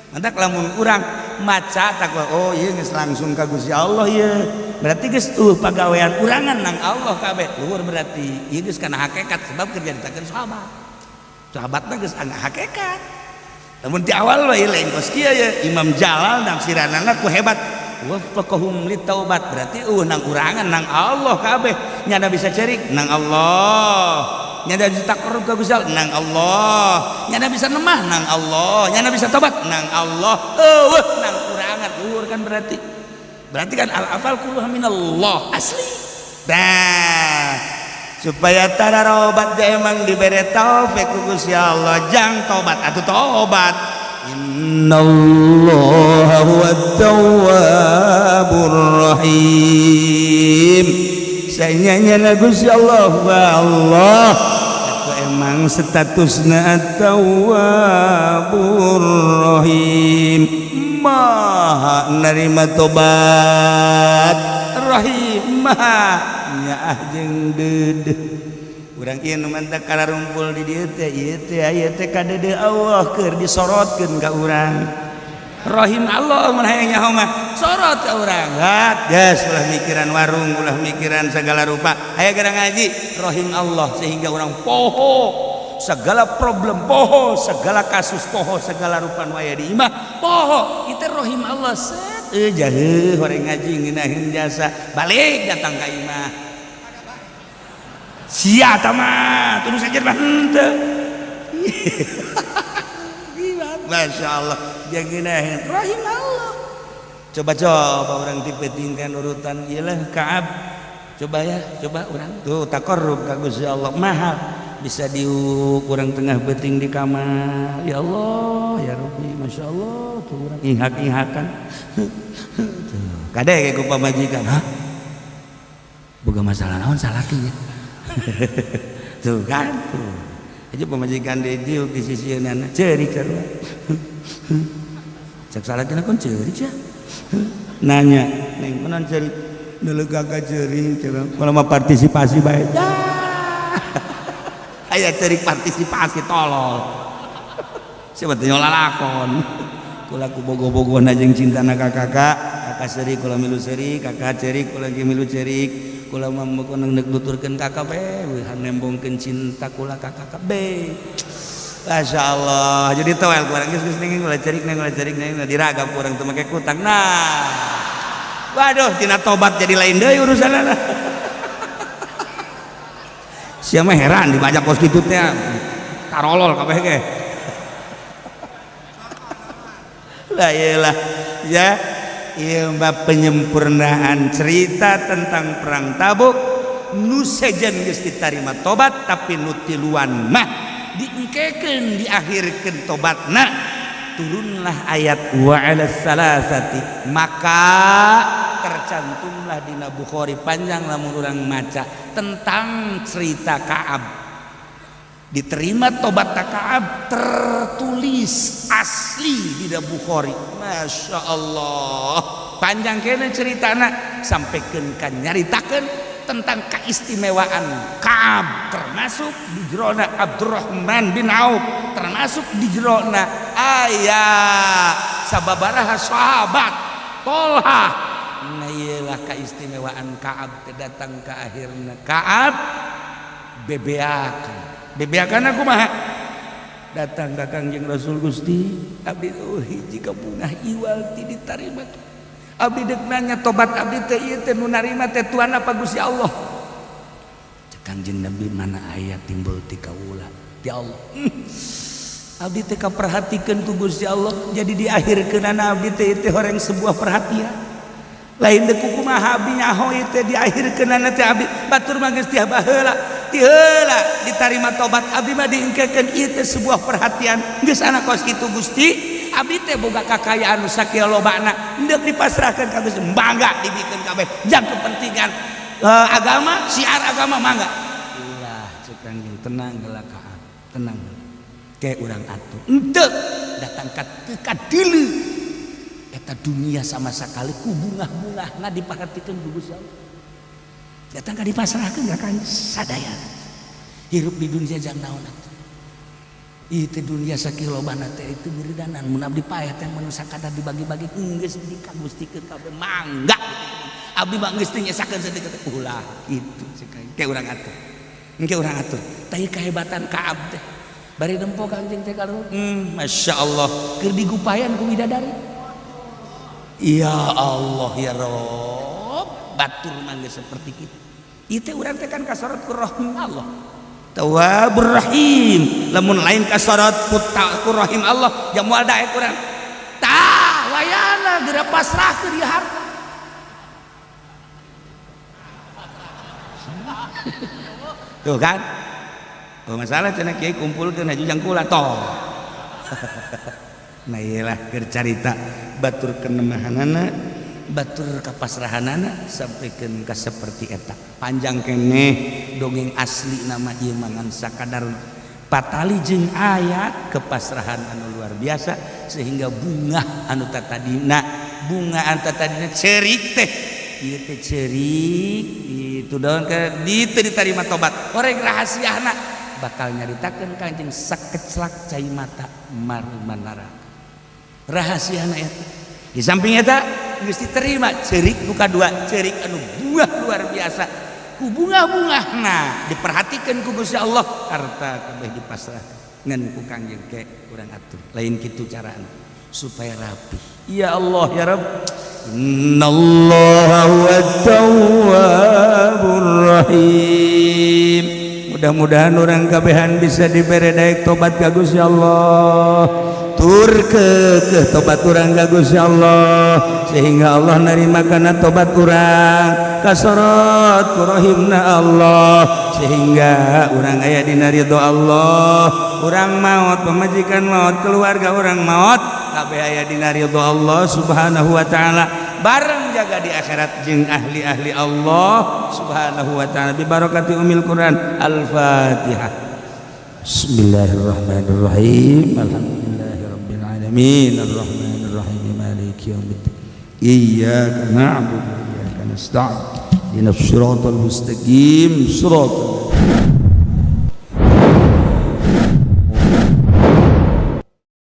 Mantak lamun urang maca takwa, oh ieu geus langsung ka Gusti Allah ieu. Berarti geus pagawean urangan nang Allah kabeh. Luhur berarti ieu geus kana hakikat sebab keur nyaritakeun sahabat. Sahabatna geus ana hakikat. Lamun ti awal we lain kos kieu ye Imam Jalal nafsiranana ku hebat. Waffaqahum litaubat berarti nang urangan nang Allah kabeh. Nyana bisa cerik nang Allah. Nyana bisa taqarrub ka Gusti Allah nang Allah. Nyana bisa nemah nang Allah. Nyana bisa tobat nang Allah. Eueuh nang urangan luhur kan berarti. Berarti kan al-afal kulluha minallah asli. Nah, supaya tararobat emang dibere taufik ku Gusti Allah jang tobat atuh tobat. Innallaha huwat tawwabur rahim. Saenyana Gusti Allah wa Allah atuh emang statusna at-tawwabur rahim. Maha narima tobat rahim maha nyaah jeung deudeuh. Urang ieu nu mantak kararumpul di dieu teh ieu teh aya teh kadeudeuh Allah keur disorotkeun ka urang. Rahim Allah mun hayang nyaho mah sorot ka urang. Hat geus ulah mikiran warung, ulah mikiran segala rupa. Aya gara ngaji rahim Allah sehingga urang poho segala problem, poho segala kasus, poho segala rupa nu aya di imah, poho itu rahim Allah set jaheuh horeng ngaji ngeunaheun jasa balik datang ka imah. Sia tama terus aja mah henteu. Masya Allah dia ngeunaheun rahim Allah. Coba-coba orang dipetingkan urutan iyalah Kaab. Coba ya, coba orang tuh taqarrub ka Gusti Allah mahal bisa diuk urang tengah beting di kamar. Ya Allah, ya Rabbi, Masya Allah tuh urang ihak-ihakan. Kade kayak ku pamajikan, hah? Boga masalah naon salaki nya. Tuh kan tuh. Aja pamajikan di diuk di sisi nana ceurik sarua. Cek salakina kon ceurik sia. Nanya, neng kunaon ceurik? Deuleu kakak ceurik cenah. Kalau mah partisipasi bae. Aya ceurik partisipasi tolol. Siapa teh lalakon. Kula ku bogo-bogohna jeung cintana ka kakak, kakak seurik kula milu seurik, kakak ceurik kula ge milu ceurik. Kula mah mun deuk nuturkeun kakak be, nembongkeun cinta kula ka kakak be. Masya Allah, jadi toel kurang geus geus ning ulah ceurik neng ulah ceurik neng diragap kurang teu make kutang. Nah. Waduh, tina tobat jadi lain deui urusanna. Sia mah heran dibajak kos kitu teh. Tarolol kabeh ge. Lah iyalah ya, ieu mah penyempurnaan cerita tentang perang Tabuk nu sejen geus ditarima tobat tapi nu tiluan mah diengkekeun diakhirkeun tobatna turunlah ayat wa 'alas salasati maka tercantumlah dina Bukhari panjang lamun urang maca tentang cerita Ka'ab diterima tobat Ka'ab tertulis asli di Bukhari. Masya Allah panjang kene ceritana sampaikan kan nyaritakeun tentang keistimewaan Ka'ab termasuk di jerona Abdurrahman bin Auf termasuk di jerona aya sababaraha sahabat Tolha. Nah iyalah keistimewaan Ka'ab datang ke akhirna Ka'ab bebeakan bebeakan aku mah datang ka Kangjeng Rasul Gusti abdi hiji kabungah iwal ti ditarima abdi deuk nanya tobat abdi teh ieu teh nu narima teh Tuhan apa Gusti Allah. Cek Kangjeng Nabi mana aya timbul ti kaula ti Allah. Abdi teh kaperhatikeun ku Gusti Allah jadi diakhirkeunana abdi teh teh horeng sebuah perhatian lain deuk kumaha abdi nyaho ieu teh diakhirkeunana teh abdi batur mah geus tiap baheula ti heula ditarima tobat abdi mah diengkekeun ieu teh sebuah perhatian geus anak kos kitu Gusti abdi teh boga kakayaan nu sakieu lobana deuk dipasrahkeun ka Gusti mangga dibikeun kabeh jang kepentingan agama syiar agama mangga ulah cek Kangjeng tenang heula ka tenang kayak urang atuh henteu datang ka teu kadeuleu eta dunia sama sekali ku bungah-bungahna diperhatikeun ku Gusti Allah datang ka dipasrahkeun ka Kangjeng sadaya hirup di dunia jang naon atuh. Itu dunia sakieu lobana teh itu beridanan mun abdi paeh teh mun sakadar dibagi-bagi geus dikagustikeun kabeh mangga. Abdi mah geus teu nyesakeun sedikit ulah kitu cek aing. Ke urang atur. Engke urang atur. Tah kehebatan Kaab teh. Bari nempo Kangjeng teh kaluhur. Masya Allah keur digupayan ku bidadari. Ya Allah ya Rob, batur mah geus seperti kitu. Ieu teh urang teh kan kasorot ku rahim Allah. Tawwabur Rahim. Lamun lain kasorot ku rahim Allah, jam moal daek urang. Tah, wayana geura pasrahkeun ieu harta. Tuh kan? Oh masalah cenah kiai kumpulkeun haji jang kula toh. Nah iyalah keur carita batur kenemahanana, batur kapasrahanana sampaikan ka seperti eta. Panjang keneh dongeng asli nama ieu mangan sakadar patali jeung ayat kepasrahan anu luar biasa sehingga bunga anu tatadina, bunga anu tatadina ceurik teh ieu teh ceurik itu daun ke ditu ditarima tobat. Oreng rahasiana bakal nyaritakeun Kangjeng sakeclak cai mata marmanara. Rahasiana eta. Di samping eta geus diterima ceurik nu kadua, ceurik anu buah luar biasa. Ku bunga-bungahna diperhatikeun ku Gusti Allah, harta kabeh dipasrahkeun ngan ku Kangjeng ke urang atur. Lain kitu carana supaya rapi. Ya Allah ya Rabb. Innallaha huwat tawwabur rahim. Mudah-mudahan orang kabehan bisa dibere daek tobat ka Gusti Allah. Tur keukeuh tobat urang ka Gusti Allah sehingga Allah narima kana tobat urang, kasorot ku rahimna Allah sehingga urang aya dina ridho Allah. Urang maot, pamajikan maot, keluarga urang maot, kabeh aya dina ridho Allah Subhanahu wa taala. Bareng jaga di akhirat jeung ahli-ahli Allah Subhanahu wa taala bi barakati umil Quran. Al-Fatihah. Bismillahirrahmanirrahim. Alhamdulillahirabbil alamin arrahmanirrahim maliki yaumiddin. Iyyaka na'budu wa iyyaka nasta'in. Ihdinas siratal mustaqim siratal